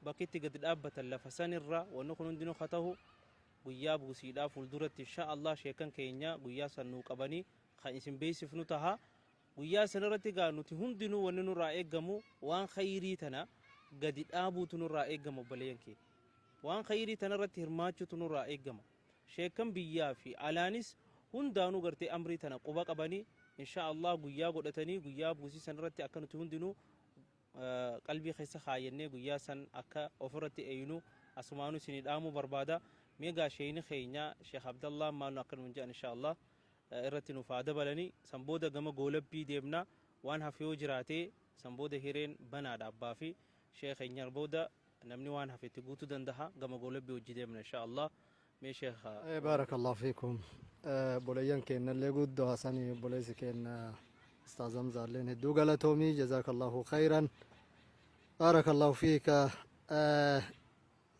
bakki itti gadi dhaabbatan lafa sanirra wanni kun hundinuu ka tahu guyyaa buusiidhaa fuulduratti insha Allah sheekan keenya guyyaa san nuu qabanii kan isin beeksifnu taha. Guyyaa san irratti gaa nuti hundinuu wanni nurraa eeggamu waan khayrii tana gadi dhaabuutu nurraa eeggama obboleeyyan keenya. Waan khayrii tana irratti hirmaachuutu nurraa eeggama. Sheekkan biyyaa fi alaanis hundaanuu gartee amrii tana quba qabanii insha Allah guyyaa godhatanii guyyaa buusii san irratti akka nuti hundinuu qalbii keessa kaayyannee guyyaa san akka ofirratti eeynu asumaanuu isinii dhaamuu barbaada. Mee gaa sheeyni keenya Sheekh Abdallaan maal nu akka nuun jedhan insha Allah irratti nuuf haa dabalanii san booda gama goolabbii deemna waan hafe yoo jiraate san booda hireen banaadha abbaa fi sheekh keenya booda namni waan hafe itti guutuu dandaha gama goolabbii hojii deemna insha Allah mee sheekh. Baarakallahu fiikum. Obboleeyyan keennallee guddoo Hasanii obboleessi keenna Ustaaz Hamzaalleen hedduu galatoomii jazaakallahu khayran. Baarakallahu fiika.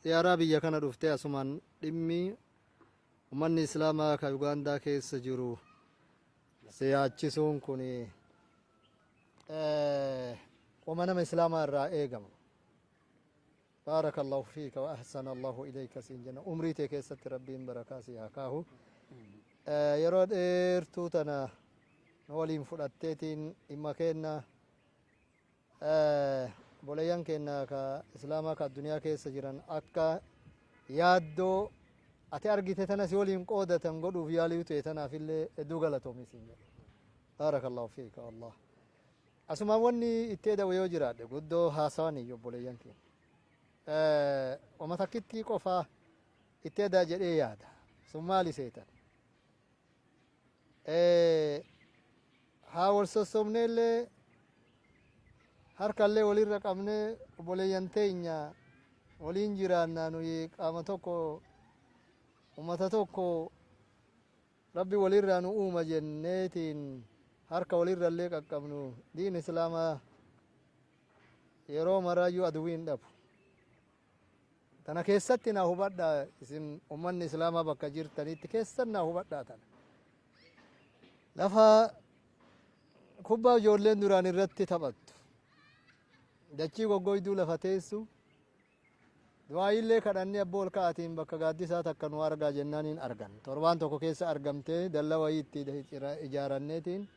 Ziyaaraa biyya kana dhuftee asumaan dhimmi ummanni Islaamaa ka Ugaandaa keessa jiru si yaachisuun kun wama nama Islaamaa irraa eegamu. Baarakallahu fiika wa ahsana Allahu ilayka siin jenna. Umrii tee keessatti Rabbiin barakaa sii haa kaahu. Yeroo dheertuu tana nu waliin fudhatteetiin dhimma keenna obboleeyyan keenna ka Islaamaa ka addunyaa keessa jiran akka yaaddoo ati argite tana si waliin qoodatan godhuuf yaalii ta'e tanaaf illee hedduu galatoomi siin jedha. Baarakallahu fiika wallah. Asumaan wanni itti eda'u yoo jiraadhe guddoo haasawanii obboleeyyan keenya. Wama takkittii qofaa itti edaa jedhee yaada. Sun maali seetan? Haa wal sossobneellee harkallee walirra qabnee obboleeyyan teenya waliin jiraannaa nuyi qaama tokko ummata tokko Rabbi walirraa nu uuma jenneetiin harka walirrallee qaqqabnu diin Islaamaa yeroo maraayyuu aduwwii hin dhabu. Tana keessatti naa hubadhaa isin ummanni Islaamaa bakka jirtanitti keessan naa hubadhaa tana. Lafa kubbaa ijoolleen duraan irratti taphattu dachii goggoyduu lafa teessu Du'aa'iillee kadhannee abboo ol ka'aatiin bakka gaaddisaa takka nu argaa jennaaniin argan. Torbaan tokko keessa argamtee dalla wayii itti ijaaranneetiin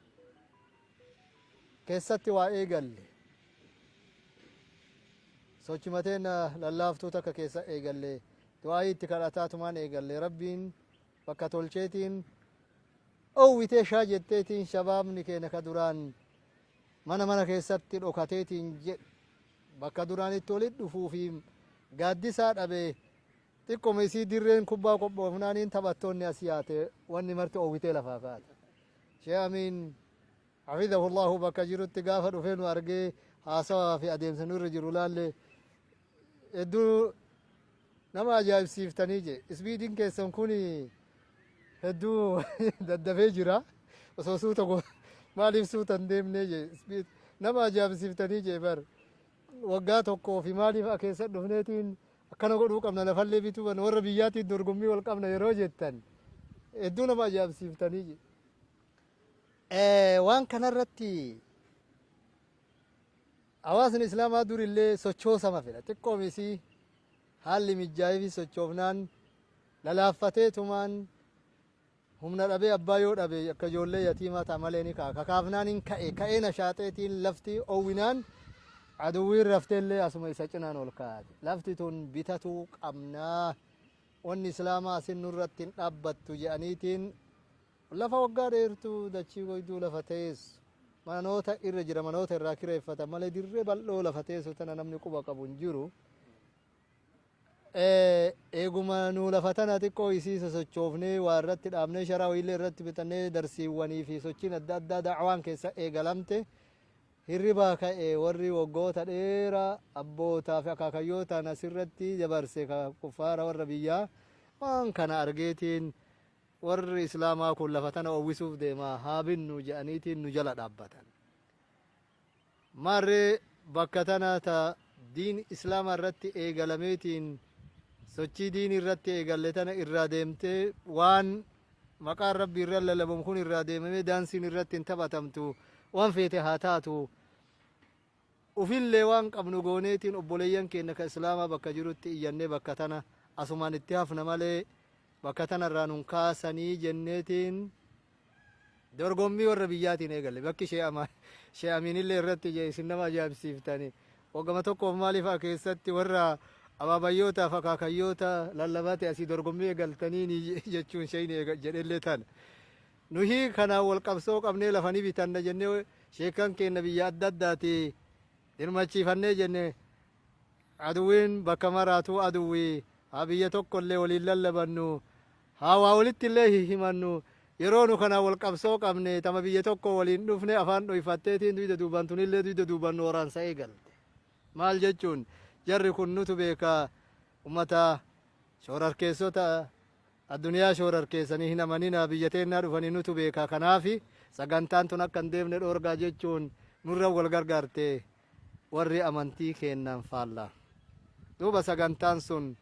keessatti waa eegalle. Sochimateen lallaaftuu takka keessa eegalle. Du'aa'ii itti kadhataatumaan eegalle. Rabbiin bakka tolcheetiin dhoowwitee shaa jetteetiin shabaabni keenya ka duraan mana mana keessatti dhokateetiin jedhe bakka duraan itti walitti dhufuu fi gaaddisaa dhabe xiqqoma isii dirreen kubbaa qophoofnaaniin taphattoonni as yaate wanni marti oowwitee lafaa kaate. Sheekh Amiin hafidhahullahu bakka jirutti gaafa dhufee nu argee haasawaa fi adeemsa nu irra jiru laalle hedduu nama ajaa'ibsiiftanii je. Isbiidiin keessan kun hedduu daddafee jira. Osoo suuta maaliif suuta hin deemnee je. Isbiid nama ajaa'ibsiiftanii je bar. Waggaa tokkoo fi maaliif keessa dhufneetiin akkana godhuu qabna lafallee bituu ban warra biyyaatiin dorgommii wal qabna yeroo jettan hedduu nama ajaa'ibsiiftanii je. Waan kanarratti Hawaasni Islaamaa durillee sochoosama fedha. Xiqqoom isii haalli mijjaa'eefii sochoofnaan lalaaffateetumaan humna dhabee abbaa yoo dhabe akka ijoollee yatiimaa ta'a malee ni ka'a. Kakaafnaan hin ka'e. Ka'ee nashaaxeetiin lafti owwinaan aduwwiin rafteellee asuma isa cinaan ol kaate. Lafti tun bitatuu qabnaa. Wanni Islaamaa asin nurratti hin dhaabbattu jedhaniitiin Lafa waggaa dheertuu dachii goyduu lafa teessu manoota irra jira manoota irraa kireeffatan malee dirree bal'oo lafa teessu tana namni quba qabu hin jiru. Eeguma nu lafa tana xiqqoo isii sosochoofnee waa irratti dhaabnee sharaa wayiillee irratti bitannee darsiiwwanii fi sochiin adda addaa da'awaan keessa eegalamte hirribaa ka'e warri waggoota dheeraa abbootaa fi akaakayyootaan asirratti dabarse ka kuffaara warra biyyaa waan kana argeetiin Warri Islaamaa kun lafa tana owwisuuf deema haa binnu je'aniitiin nu jala dhaabbatan. Maarree bakka tana ta diin Islaamaa irratti eegalameetiin sochii diinii irratti eegalle tana irraa deemtee waan maqaan Rabbii irra lalabamu kun irraa deemamee daansiin irratti hin taphatamtu. Waan feete haa taatu, ufillee waan qabnu gooneetiin obboleeyyan keenya ka Islaamaa bakka jirutti iyyannee bakka tana asumaan itti hafna malee bakka tanarraa nun kaasanii jenneetiin dorgommii warra biyyaatiin eegalle. Bakki Shee Amiinillee irratti ije isin nama ajaa'ibsiiftani. Hoggama tokkoof maaliif keessatti warra abaabayyootaaf akaakayyoota lallabaa ta'e asii dorgommii eegaltanii jechuun shayni jedhellee tana. Nuyi kanaan wal qabsoo qabnee lafa ni bitanna jennee sheekan keenya biyya adda addaati dirmachiifannee jenne. Aduwwiin bakka maraatu aduwwii haa biyya tokkollee waliin lallabannu, haa waa walitti illee himannu, yeroo nu kanaan wal qabsoo qabne tama biyya tokko waliin dhufne afaan dhoyfatteetiin duyda duuban tunillee duyda duuban nu waraansa eegalte. Maal jechuun, jarri kun nutu beeka, ummata shoorarkeessota addunyaa shoorarkeessanii hin amaninaa, biyya teennaa dhufanii nutu beeka, kanaafi sagantaan tun akka hin deemne dhoorgaa jechuun nurra wal gargaarte warri amantii keennan faallaa. Duuba sagantaan sun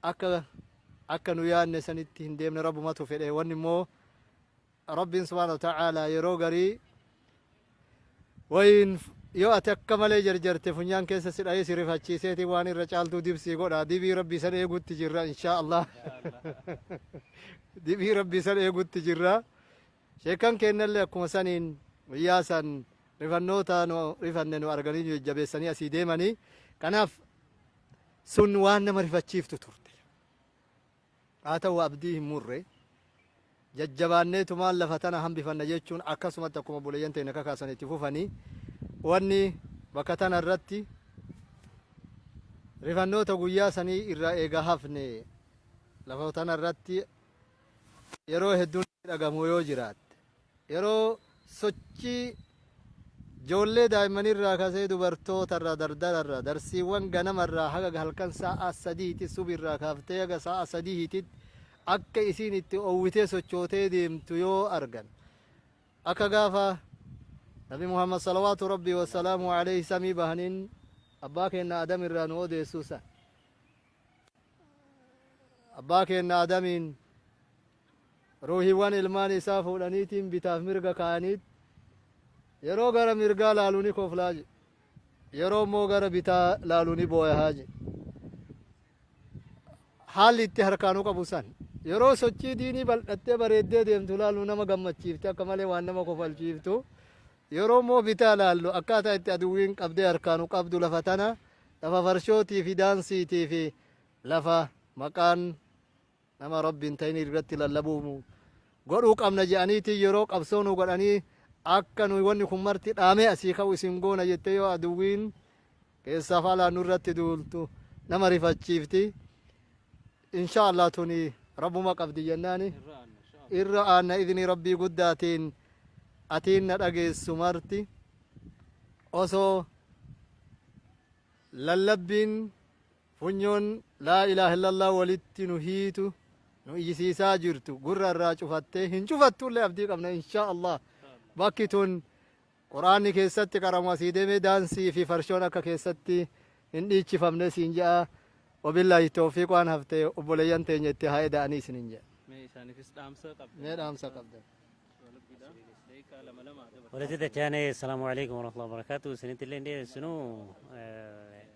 akka nu yaadne sanitti hin deemne. Rabbumatu fedhe. Wanni immoo Rabbiin subhaana wa ta'aalaa yeroo garii wayin yoo ati akka malee jarjarte funyaan keessa si dhahee si rifachiiseeti waan irra caaltuu dibsii godha. Dibii Rabbii san eegutti jirra, inshaa Allah. Dibii Rabbii san eegutti jirra. Sheekan kennallee akkuma saniin guyyaa san rifannoota nu rifanne nu arganii nu jajjabeessanii asii deemanii. Kanaaf sun waan nama rifachiiftu turte. Haa ta'u, abdii hin murre. Jajjabaanneetumaan lafa tana hambifanna jechuun akkasumatti akkuma obboleeyyan teenya kakaasan itti fufanii. Wanni bakka tana irratti rifannoota guyyaa sanii irraa eega hafne, lafa tana irratti yeroo hedduun dhagamu yoo jiraatte, yeroo sochii ijoollee daa'immanirraa kaasee dubartootarraa, dardararraa, darsiiwwan ganamarraa haga halkan sa'a 3tti, subirraa kaaftee haga sa'a 3tti akka isiin itti owwitee sochootee deemtu yoo argan, akka gaafa Nabi Muhammad salawaatu Rabbii wasalaamu alayhi samii bahaniin abbaa keenya Adam irraa nu odeessuu san, abbaa keenya Adamiin ruuhiiwwan ilmaan isaa fuudhaniitiin bitaaf mirga kaa'aniit, yeroo gara mirgaa laalu ni koflaa jedhe, yeroo immoo gara bitaa laalu ni booyahaa jedhe. Haalli itti harkaanuu qabu san, yeroo sochii diinii bal'attee bareeddee deemtu laalu nama gammachiifte, akka malee waan nama kofalchiiftu. Yeroo immoo bitaa laallu akkaataa itti aduwwiin qabdee harkaanu qabdu, lafa tana lafa farshootii fi daansiitii fi lafa maqaan nama Rabbiin ta'in irratti lallabuu godhuu qabna jedhaniitiin yeroo qabsoo nu godhanii, akka nu wanni kun marti dhaamee asii ka'u isin goona jettee yoo aduwwiin keessaaf alaa nurratti duultu nama rifachiifti. Insha Allah tuni Rabbuma qabdi jennaani irra aanna idni Rabbii guddaatiin. Atiin na dhageessu marti, osoo lallabbiin funyoon laa ilaaha illallah walitti nu hiitu nu iyyisiisaa jirtu gurra irraa cufattee hin cufattullee abdii qabna, insha Allah. Bakki tun Quraanni keessatti qaramu asii deemee daansii fi farshoon akka keessatti hin dhiichifamne siin je'a. Wabillaahi tawfiiq. Waan hafte obboleeyyan teenya itti haa eda'anii isinin jedha. Mee isaaniifis dhaamsa qabda. Mee dhaamsa qabdan. Daqiiqaa lama lama dabarsa. Walitti dachaane, assalaamu alaikum warahmatullahi wabarakatuh. Isinitti illee dhiyeessinu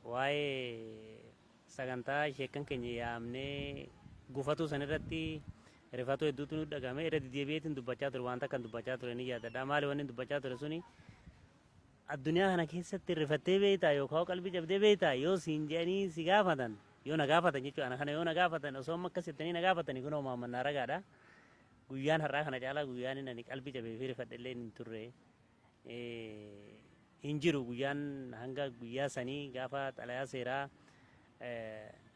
waa'ee sagantaa sheekkan keenya yaamnee gufatuu san irratti rifatuu hedduutu nu dhagahame. Irra deddeebi'eetiin dubbachaa ture, wanta akkan dubbachaa ture ni yaadadha. Maali wanni dubbachaa ture suni? Addunyaa kana keessatti rifattee beektaa yookaan qalbii cabdee beektaa yoo siin jedhanii si gaafatan, yoo na gaafatan jechuudha, ana kana yoo na gaafatan, osoo amma akkas jettanii na gaafatanii, kunoo maammannaa ragaadha. Guyyaan har'aa kana caalaa guyyaan inni ani qalbii cabee fi rifadhe illee hin turre hin jiru. Guyyaan hanga guyyaa sanii gaafa xalayaa seeraa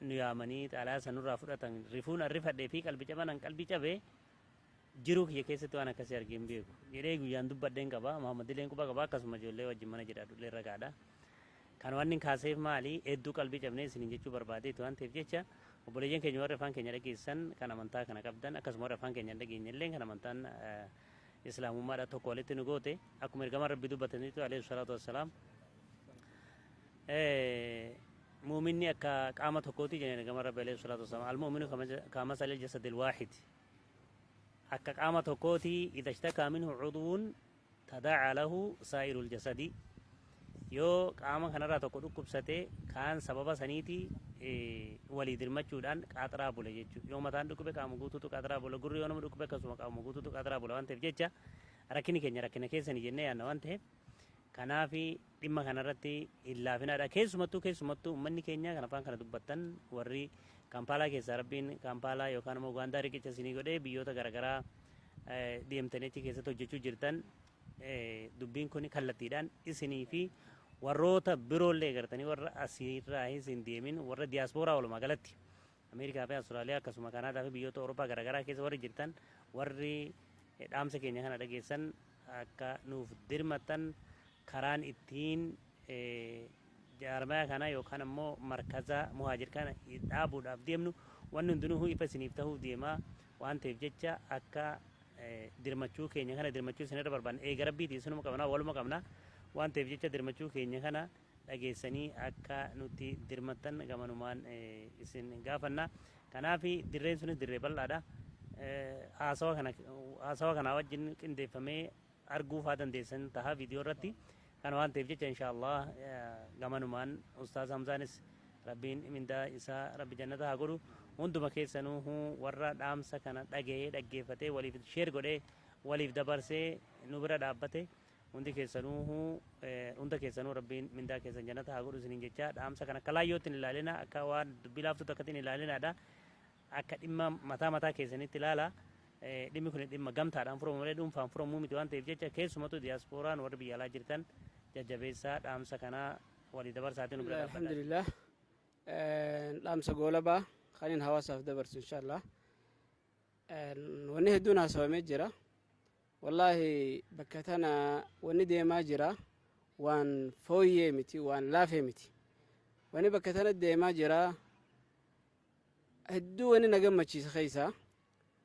nu yaamanii xalayaa sanurraa fudhatan, rifuun an rifadhee fi qalbii caban an qalbii cabee jiruu kiyya keessatti waan akkasii argee hin beeku jedhee guyyaan dubbadheen qaba. Muhammad illeen quba qaba, akkasuma ijoollee wajjin mana jiraadhu illee ragaadha. Kan waan inni kaaseef maali? Hedduu qalbii cabnee isiniin jechuu barbaadeeti waan ta'eef jecha, obboleeyyan keenya warri afaan keenya dhageessan kan amantaa kana qabdan, akkasuma warri afaan keenya hin dhageenye illee kan amantaan Islaamummaadha tokko walitti nu goote, akkuma ergamaan Rabbii dubbataniitu alayhi salaatu wassalaam, muuminni akka qaama tokkooti jedhan ergamaan Rabbii alayhi salaatu wassalaam, almu'minu kamasalil jasadil waahid, akka qaama tokkooti, idha ishtakaa minhu cudwun Tadaa'a lahu saa'irul jasadi, yoo qaama kanarraa tokko dhukkubsate kaan sababa saniiti walii dirmachuudhaan qaaxiraa bula jechuudha. Yoo mataan dhukkube qaama guutuutu qaaxiraa bula, gurri yoo nama dhukkube akkasuma qaama guutuutu qaaxiraa bula waan ta'eef jecha rakkinni keenya rakkina keessani jennee yaadna waan ta'eef kanaaf dhimma kanarratti hin laafinaadha. Keessumattuu keessumattuu uummanni keenya kan afaan kana dubbattan warri Kaampaalaa keessaa Rabbiin Kaampaalaa yookaan immoo Ugaandaa riqicha isinii godhee biyyoota garaagaraa deemtanii achi keessatti hojjechuu jirtan, dubbiin kun kallattiidhaan isinii fi warroota biroollee gartanii warra asirraa hin deemin, warra diyaaspooraa walumaa galatti Ameerikaa fi Awustiraaliyaa akkasuma Kanaadaa fi biyyoota Awurooppaa garaagaraa keessa warri jirtan, warri dhaamsa keenya kana dhageessan akka nuuf dirmattan, karaan ittiin jaarmaya kana yookaan ammoo markaza Muhaajir kana dhaabuudhaaf deemnu wanni hundinuu ifa isiniif ta'uuf deema waan ta'eef jecha akka dirmachuu keenya kana dirmachuu isinirra barbaanna. Eega Rabbiiti isinuma qabna, waluma qabna waan ta'eef jecha dirmachuu keenya kana dhageessanii akka nutti dirmattan gamanumaan isin gaafanna. Kanaaf dirreen sunis dirree bal'aadha. Haasawa kana haasawa kanaa wajjin qindeeffamee arguu faa dandeessan taha viidiyoo irratti. Kana waan ta'eef jecha insha Allah gamanumaan Ustaaz Hamzaanis Rabbiin mindaa isaa Rabbi jannata haa godhu. Hunduma keessanuu warra dhaamsa kana dhagahee, dhaggeeffatee, waliif share godhee, waliif dabarsee nu bira dhaabbate hundi keessanuu, hunda keessanuu Rabbiin mindaa keessan jannata haa godhu isiniin jecha. Dhaamsa kana akka laayyootti hin ilaalina, akka waan dubbii laaftuu takkatti hin ilaalinaadha. Akka dhimma mataa mataa keessanitti ilaala. Dhimmi kun dhimma gamtaadhaan furamu malee dhuunfaan furamuu miti waan ta'eef jecha keessumattuu diyaaspooraan warri biyya alaa jirtan jajjabeessaa, dhaamsa kanaa walii dabarsaatiin nu bira dhaabbadhaa. Alhamdulillah, dhaamsa goolabaa kanin hawaasaaf dabarsu, inshallah wanni hedduun haasawamee jira. Wallaahi bakka tana wanni deemaa jira waan fooyyee miti, waan laafee miti. Wanni bakka tana deemaa jira hedduu wanni na gammachiisa keessaa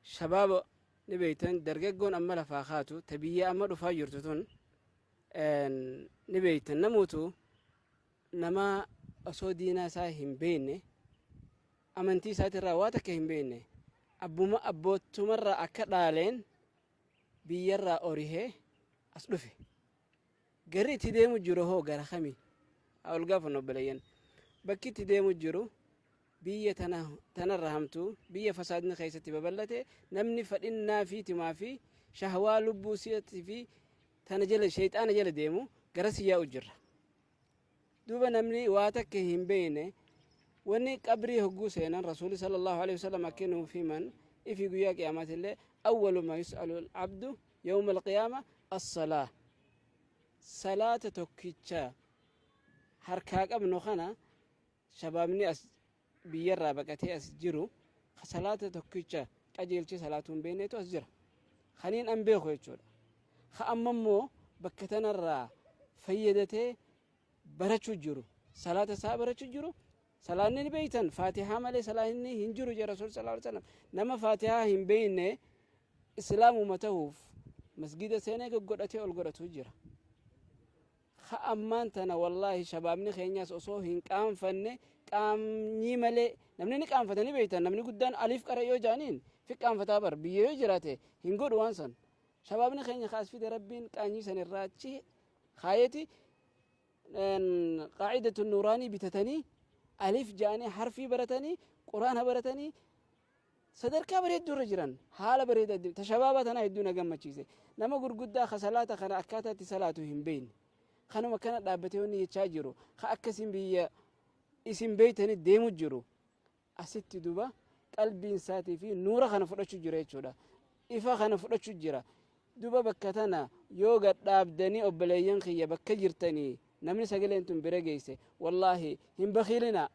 shabaaba ni beeytan, dargaggoon amma lafaa kaatu ta biyya amma dhufaa jirtu tun ni beeytan. Namuutu nama osoo diinaa isaa hin beekne, amantii isaatirraa waa takka hin beekne, abbuma abbootumarraa akka dhaaleen biyyarraa orihee as dhufe. Garri itti deemu jiru hoo gara kami? Haa ol gaafannu obboleeyyan. Bakki itti deemu jiru biyya tana tanarra hamtuu, biyya fasaadni keessatti babal'ate, namni fadhinnaa fi timaa fi shahwaa lubbuu si'atii fi tana jala sheexaana jala deemu gara si yaa'u jirra. Duuba namni waa takka hin beekne wanni qabrii hogguu seenan, Rasuulli sallallahu alaihi wasallam akka nuuf himan, ifi guyyaa qiyaamaatillee awwalu ma yus'alu al-abdu yawma al-qiyaama as-salaa. Salaata tokkicha harkaa qabnu kana shabaabni as biyyarraa baqatee as jiru salaata tokkicha qajeelchee salaatuu hin beeknetu as jira. Kaniin an beeku jechuudha. Ka amma immoo bakka tanarraa fayyadatee barachuu jiru. Salaata isaa barachuu jiru. Salaanni ni beektan, Faatihaa malee salaanni hin jiru jedha Rasuul sallallahu alaihi wasallam. Nama Faatihaa hin beekne islaamuma ta'uuf masgida seenee goggodhatee ol godhatu jira. Ka ammaan tana wallaahi shabaabni keenyaas osoo hin qaanfanne, qaanyii malee namni ni qaanfata ni beektan. Namni guddaan aliif qara yoo jaaniin fi qaanfataa bar biyya yoo jiraate hin godhu waan san. Shabaabni keenya kaas fide Rabbiin qaanyii san irraa achi kaayeti qaacidatu nuuraanii bitatanii aliif ja'anii harfii baratanii quraana baratanii sadarkaa bareedduu irra jiran, haala bareedaa ta shabaabaa tanaa hedduu na gammachiise. Nama gurguddaa ka salaata kana akkaataa itti salaatu hin beekne kanuma kana dhaabbatee wanni jechaa jiru ka akkasiin biyya isin beeytanii deemu jiru asitti duba qalbiin isaatii fi nuura kana fudhachuu jira jechuudha, ifa kana fudhachuu jira. Duba bakka tana yoo gadhaabdanii, obboleeyyan kiyya bakka jirtanii namni sagaleen tun bira geesse, wallaahi hin bakiilinaa,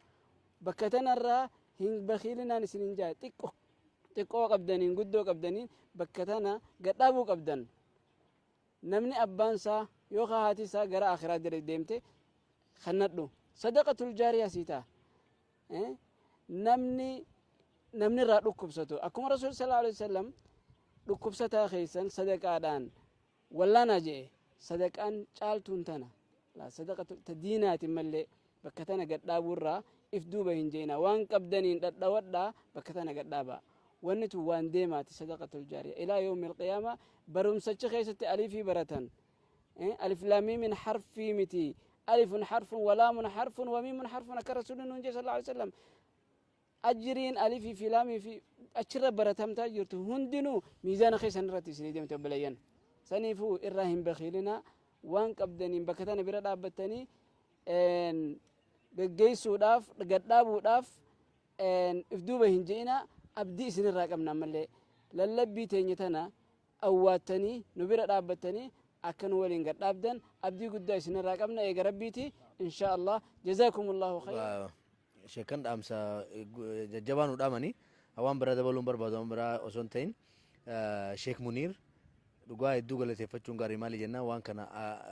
bakka tanarraa hin bakiilinaan isin hin jaa. Xiqqo xiqqoo qabdaniin, guddoo qabdaniin bakka tana gadhaabuu qabdan. Namni abbaan isaa yookaan haati isaa gara akhiraa deemte kannadhu, sadaqatul jaariyaa sii ta'a. Namni namni irraa dhukkubsatu, akkuma Rasuul sallallahu alaihi wasallam dhukkubsataa keessan sadaqaadhaan wallaanaa jedhe, sadaqaan caaltuun tana sadaqatu ta diinaatiin mallee bakka tana gadhaabuurraa if duuba hin jeena. Waan qabdaniin dhadhawadhaa, bakka tana gadhaabaa. Wanni tun waan deemaati, sadaqatul jaariya ilaa yawmil qiyaama. Barumsacha keessatti aliifii baratan. Alif laamiimin harfii miti. Alifun harfun walaamun harfun wamiimun harfun akka rasuulli nuun jedhe sallallahu alaihi wasallam. Ajriin alifii fi laamii fi achirra baratamtaa jirtu hundinuu miizaana keessan irratti isinii deemte obboleeyyan. Saniifuu irraa hin bakiilinaa waan qabdaniin bakka tana bira dhaabbattanii geggeessuudhaaf gadhaabuudhaaf if duuba hin je'inaa abdii isinirraa qabna ammallee lallabbii teenya tana awwaattanii nu bira dhaabbattanii akka nu waliin gad dhaabdan abdii guddaa isinirraa qabna eega rabbiiti insha Allah jazaakumullahu khayran. Sheekkan dhaamsa jajjabaa nu dhaamanii waan biraa dabaluun barbaadu waan biraa osoo hin ta'in Sheek Muniir dhugaa hedduu galateeffachuun gaarii maali jennaan waan kana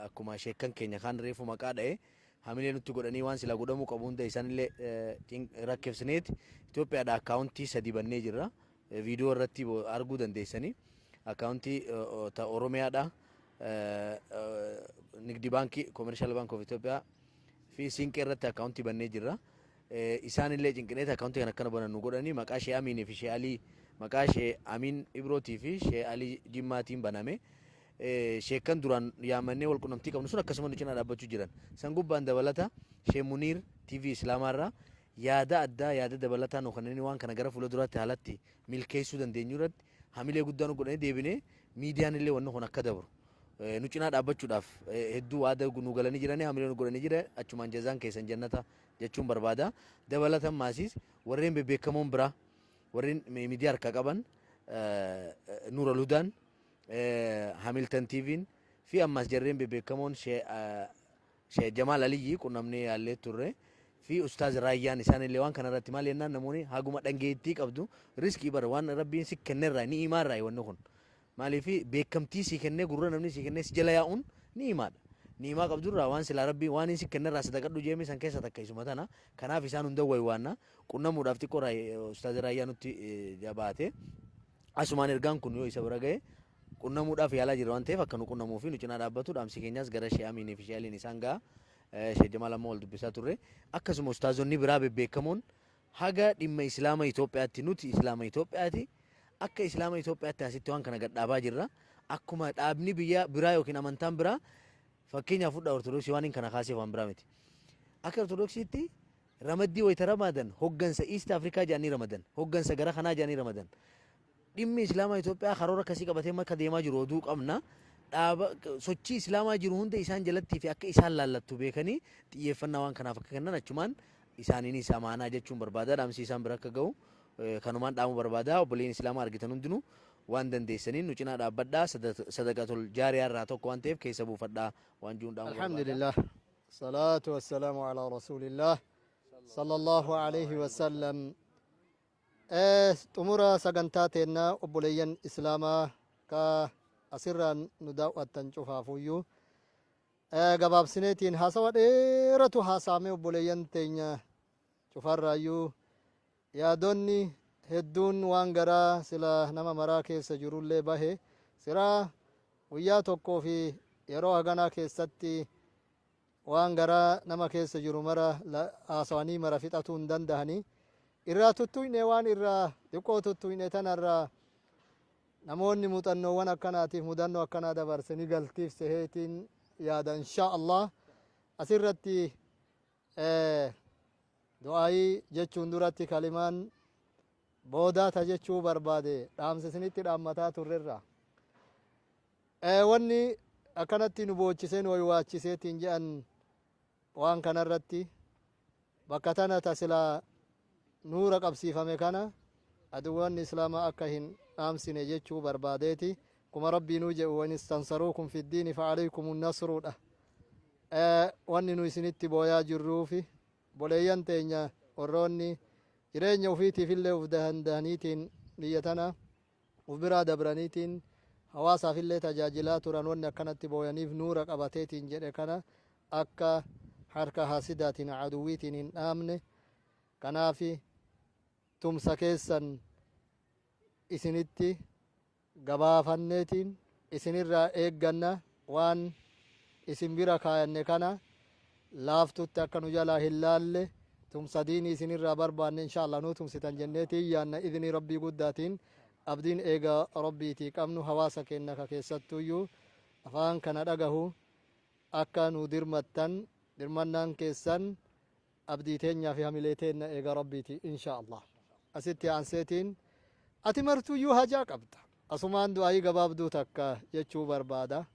akkuma sheekkan keenya kaan reefu maqaa dha'e hamilee nutti godhanii waan silaa godhamuu qabu hunda isaanillee rakkifsneeti Itoophiyaadha akkaawuntii 3 bannee jirra. Viidiyoo irratti arguu dandeessanii akkaawuntii ta Oromiyaadha Nigdi Baankii Commercial Bank of Ethiopia fi Siinqee irratti akkaawuntii bannee jirra. Isaanillee cinqineeti akkaawuntii kan akkana banan nu godhanii maqaa Shee Amiinii fi Shee Alii maqaa Shee Amiin Ibrootii fi Shee Alii Jimmaatiin baname. Sheekkan duraan yaamannee wal qunnamtii qabnu sun akkasuma nu cinaa dhaabbachuu jiran. San gubbaan dabalata Shee Muniir TV Islaamaa irraa yaada addaa yaada dabalataa nu kennanii waan kana gara fuula duraatti haalatti milkeessuu dandeenyu irratti hamilee guddaa nu godhanii deebinee miidiyaan illee wanni kun akka dabru nu cinaa dhaabbachuudhaaf hedduu waada nu galanii jiranii hamilee nu godhanii jira achumaan jazaan keessan jannata jechuun barbaada. Dabalatan maasiis warreen bebbeekamoon biraa warreen miidiyaa harkaa qaban Nuur Alhudaan Hamilton TV'n fi ammas jarreen bebbeekamoon Sheeh Jamaal Aliyyii qunnamnee yaallee turre fi Ustaaz Raayyaan isaanillee waan kana irratti maal jennaan namoonni haguma dhangeettii qabdu riskii bara waan rabbiin si kennerraa ni'imaarraa wanni kun maaliif beekamtii si kennee gurra namni si kennee si jala yaa'uun ni'imaadha. Ni'imaa qabdurraa waan silaa rabbiin waan inni si kennerraa sadaqadhu jeemi san keessa takka isuma tana kanaaf isaan hunda waywaanna qunnamuudhaaf xiqqoo Ustaaz Raayyaa nutti jabaate. Asumaan ergaan kun yoo isa bira gahe qunnamuudhaaf yaalaa jirra waan ta'eef akka nu qunnamuu fi nu cinaa dhaabbatu dhaamsi keenyaas gara Shee Amiinii fi Shee Aliin isaan gaha. Shee Jamaal amma wal dubbisaa turre. Akkasuma ustaazonni biraa bebbeekamoon haga dhimma Islaama Itoophiyaatti nuti Islaama Itoophiyaati akka Islaama Itoophiyaatti asitti waan kana gad dhaabaa jirra. Akkuma dhaabni biyya biraa yookiin amantaan biraa fakkeenyaaf fudhaa Ortodoksii waan hin kana kaaseef waan biraa miti. Akka Ortodoksiitti Ramaddii wayta ramadan hoggansa East Africa jedhanii ramadan. Hoggansa gara kanaa jedhanii ramadan. Dhimmi Islaamaa Itoophiyaa karoora akkasii qabatee akka deemaa jiru oduu qabna. Dhaaba sochii Islaamaa jiru hunda isaan jalattii fi akka isaan laallattu beekanii xiyyeeffannaa waan kanaaf akka kennan achumaan isaaniinis amaanaa jechuun barbaada. Dhaamsi isaan bira akka gahu kanumaan dhaamuu barbaada. Obboleeyyan Islaamaa argitan hundinuu waan dandeessaniin nu cinaa dhaabbadhaa. Sadaqatul jaariyaa irraa tokko waan ta'eef keessa buufadhaa waan jiruun dhaamuu barbaada. Alhamdulillah. Salaatu wassalamu ala rasuulillah sallallahu alayhi wasallam. Xumura sagantaa teennaa obboleeyyan islaamaa ka asirraan nu daaw'attan cufaafuyyuu gabaabsineetiin haasawa dheeratu haasaamee obboleeyyan teenya cufarraayyuu yaadonni hedduun waan garaa sila nama maraa keessa jirullee bahe siraa Guyyaa tokkoo fi yeroo haganaa keessatti waan garaa nama keessa jiru mara haasawanii mara fixatuu hin dandahani. Irraa tuttuqne waan irraa xiqqoo tuttuqne tanarraa namoonni muuxannoowwan akkanaatiif mudannoo akkanaa dabarse ni galtiif seheetiin yaada inshaa Allah. Asirratti du'aayii jechuun duratti kalimaan boodaa ta jechuu barbaade dhaamsa isinitti dhaammataa turrerra. Wanni akkanatti nu boochisee nu waywaachiseetiin jedhan waan kanarratti bakka tana ta silaa nuura qabsiifame kana aduwwanni islaamaa akka hin dhaamsine jechuu barbaadeeti. Kuma rabbiinuu jedhu wa in istansaruukum fi ddiini fa alaykumu nasruudha. Wanni nu isinitti booyaa jirruufi Obboleeyyan teenya warroonni jireenya ufiitiifillee uf dandahaniitiin biyya tana uf biraa dabraniitiin hawaasaafillee tajaajilaa turan wanni akkanatti booyaniif nuura qabateetiin jedhe kana akka harka haasidaatiin aduwwiitiin hin dhaamne kanaafi tumsa keessan isinitti gabaafanneetiin isinirraa eegganna waan isin bira kaayanne kana laaftutti akka nu jalaa hin laalle tumsa diinii isinirraa barbaanne insha Allah nuu tumsitan jenneetiin yaanna idnii rabbii guddaatiin abdiin eega rabbiitii qabnu hawaasa keenna ka keessattuuyyuu afaan kana dhagahu Akka nu dirmattan, dirmannaan keessan abdii teenyaa fi hamilee teenna eega Rabbiiti insha Allah. Asitti aanseetiin ati martuyyuu hajaa qabda. Asumaan du'aayii gabaabduu takka jechuu barbaada.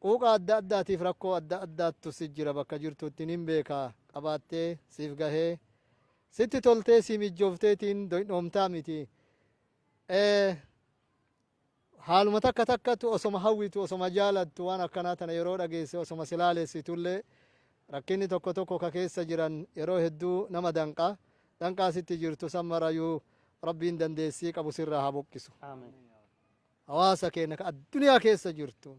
Quuqa adda addaatiif rakkoo adda addaattu si jira, bakka jirtutti nin beeka, qabaattee siif gahee sitti toltee si mijjoofteetiin doynoomtaa miti. Haaluma takka takkatu osoma hawwitu, osoma jaalattu, waan akkanaa tana yeroo dhageesse osoma si laalessitullee, rakkinni tokko tokko ka keessa jiran yeroo hedduu nama danqa. Danqaa sitti jirtu san marayyuu Rabbiin dandeessii qabu sirraa haa buqqisu. Hawaasa keenya ka addunyaa keessa jirtu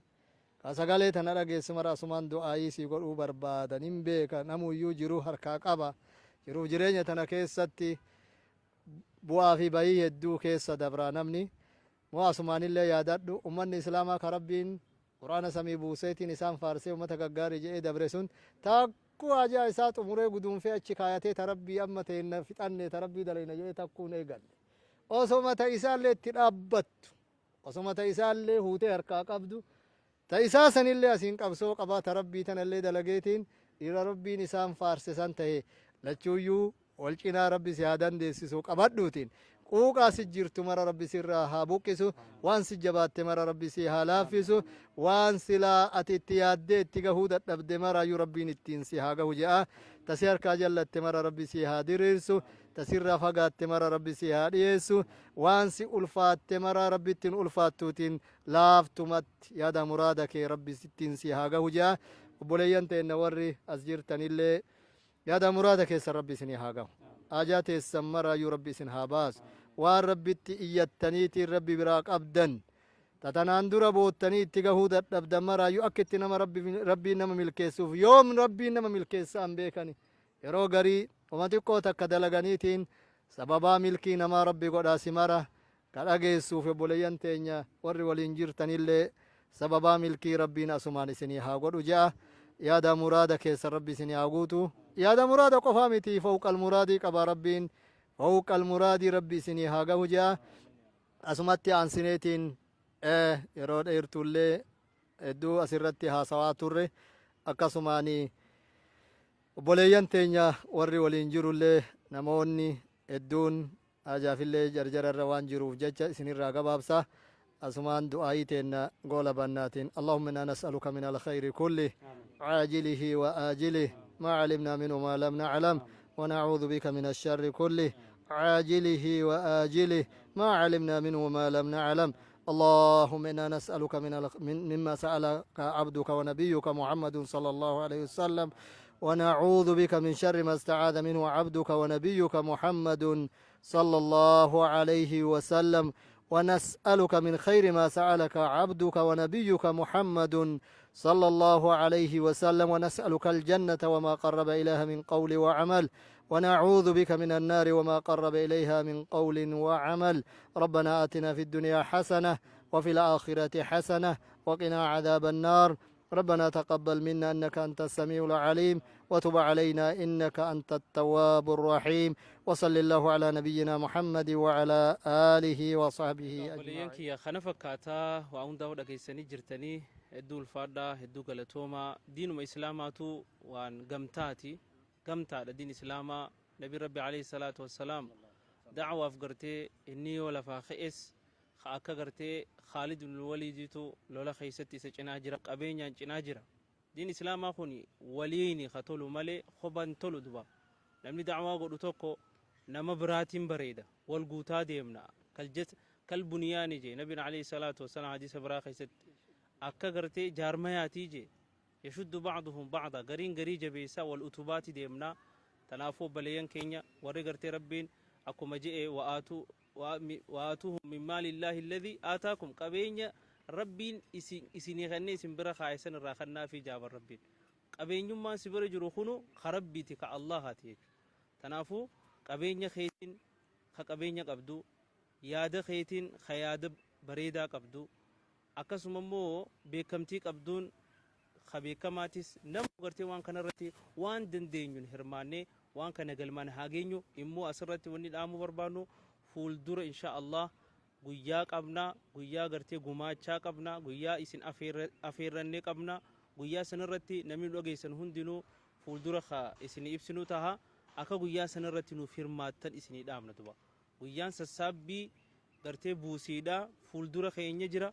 ka sagalee tana dhageessu mara asumaan du'aayii sii godhuu barbaadan. Hin beeka, namuyyuu jiruu harkaa qaba. Jiruuf jireenya tana keessatti bu'aa fi bayii hedduu keessa dabraa namni. Moo asumaanillee yaadadhu, ummanni Islaamaa ka Rabbiin Qur'aana samii buuseetiin isaan faarsee ummata gaggaarii je'ee dabre sun takkuu hajaa isaa xumuree guduunfee achi kaayatee ta Rabbii amma teenna fixanne, ta Rabbii dalayna je'ee takkuu hin eegalle. Osoma ta isaallee itti dhaabbattu, osoma ta isaallee huutee harkaa qabdu, ta isaa sanillee asiin qabsoo qabaa, ta Rabbii tanallee dalageetiin dhiira Rabbiin isaan faarse san tahe. Lachuuyyuu wal cinaa Rabbi si haa dandeessisu. Qabadhuutiin quuqaa si jirtu mara Rabbi sirraa haa buqqisu, waan si jabaatte mara Rabbi si haa laaffisu, waan silaa ati itti yaaddee itti gahuu dadhabde maraayyuu Rabbiin ittiin si haa gahu je'a. Ta si harkaa jallatte mara Rabbi si haa diriirsu, ta sirraa fagaatte mara Rabbi si haa dhiyeessu, waan si ulfaatte mara Rabbi ittiin ulfaattuutiin laaftumatti yaada muraada kee Rabbi ittiin si haa gahu je'a. Obboleeyyan teenna warri as jirtanillee yaada muraada keessan Rabbi isinii haa gahu. Haajaa teessan maraayyuu Rabbi isin haa baasu. Waan Rabbitti iyyattaniitiin Rabbi biraa qabdan, tatanaan dura boottanii itti gahuu dadhabdan maraayyuu akka itti nama Rabbiin nama milkeessuuf, yoom Rabbiin nama milkeessaan beekani. Yeroo garii uma xiqqoo takka dalaganiitiin sababaa milkii namaa Rabbi godhaa. Si mara ka dhageessuuf obboleeyyan teenya warri waliin jirtanillee sababaa milkii Rabbiin asumaan isinii haa godhu je'a. Yaada muraada keessan Rabbi isinii haa guutu. Yaada muraada qofaa miti, fawqal muraadii qaba Rabbiin, fawqal muraadii Rabbi isinii haa gahu je'a. Asumatti aansineetiin yeroo dheertuullee hedduu asirratti haasawaa turre. Akkasumaanii obboleeyyan teenya warri waliin jirullee namoonni hedduun hajaafillee jarjararra waan jiruuf jecha isinirraa gabaabsa. Asumaan du'aayii teenna goola bannaatiin: اللهم إنا نسألك من الخير كله عاجله وآجله ما علمنا منه ما لم نعلم، ونعوذ بك من الشر كله عاجله وآجله ما علمنا منه ما لم نعلم. اللهم إنا نسألك من مما سألك عبدك ونبيك محمد صلى الله عليه وسلم، ونعوذ بك من شر ما استعاذ منه عبدك ونبيك محمد صلى الله عليه وسلم، ونسألك من خير ما سألك عبدك ونبيك محمد صلى الله عليه وسلم، ونسألك الجنة وما قرب إليها من قول وعمل، ونعوذ بك من النار وما قرب إليها من قول وعمل. ربنا آتنا في الدنيا حسنة وفي الآخرة حسنة وقنا عذاب النار. ربنا تقبل منا إنك أنت السميع العليم، وتب علينا إنك أنت التواب الرحيم، وصل الله على نبينا محمد وعلى آله وصحبه Obboleeyyan أجمعين. Kiyya, kana fakkaataa waa hundaa dhageessanii jirtanii. Hedduu ulfaadhaa, hedduu galatoomaa. Diinuma Islaamaatu waan gamtaati, gamtaadha diin Islaamaa. Nabi Rabbi عليه الصلاة والسلام dacwaaf gartee inni yoo lafaa ka'es ka akka gartee Khaalid ibn Waliiditu lola keessatti isa cinaa jira, qabeenyaan cinaa jira. Diin Islaamaa kun waliini ka tolu malee koban tolu. Duba namni dacwaa godhu tokko nama biraatiin bareeda, wal guutaa deemna. كالبنيان je nabiin عليه الصلاة والسلام hadiisa biraa keessatti, akka gartee jaarmayaatii je, يشد بعضهم بعضا, gariin garii jabeessaa wal utubaati deemnaa. Tanaafuu obboleeyyan keenya warri gartee Rabbiin akkuma je'e وآتوهم من مال الله الذي آتاكم, qabeenya Rabbiin isinii kennee isin bira kaa'e san irraa kennaa fi jaaban. Rabbiin qabeenyummaan si bira jiru kunu ka Rabbiiti, ka Allahaati jechuudha. Tanaafuu qabeenya keetiin ka qabeenya qabdu, yaada keetiin ka yaada bareedaa qabdu, akkasuma immoo beekamtii qabduun ka beekamaatis, nama gartee waan kanarratti waan dandeenyuun hirmaannee waan kana galmaan haa geenyu. Immoo asirratti wanni dhaamuu barbaannu, fuuldura insha Allah guyyaa qabna, guyyaa gartee gumaachaa qabna, guyyaa isin afeerrannee qabna. Guyyaa sanirratti namni nu dhageessan hundinuu fuuldura ka isinii ibsinuu taha. Akka guyyaa sanirratti nuuf hirmaattan isinii dhaamna duba. Guyyaan sassaabbii gartee buusiidha fuuldura keenya jira.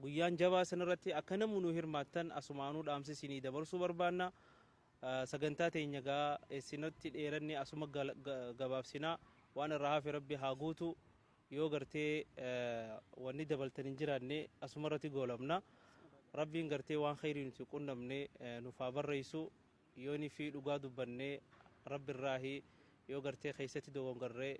Guyyaan jabaa sanirratti akka namni nu hirmaattan asumaanuu dhaamsa isinii dabarsuu barbaanna. Sagantaa teenya gaa isinatti dheeranne asuma gabaabsinaa. Waan irraa hafe Rabbi haa guutu. Yoo gartee wanni dabaltan hin jiraanne asuma irratti goolabna. Rabbiin gartee waan khayrii nuti qunnamne nuuf haa barreessu. Yooni fi dhugaa dubbanne Rabbi irraahi, yoo gartee keessatti dogongarree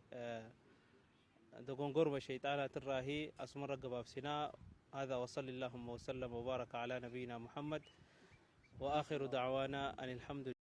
dogongoruma shayxaanaatirraahi asumarra gabaabsinaa. هذا وصلى اللهم وسلم وبارك على نبينا محمد وآخر دعوانا أن الحمد.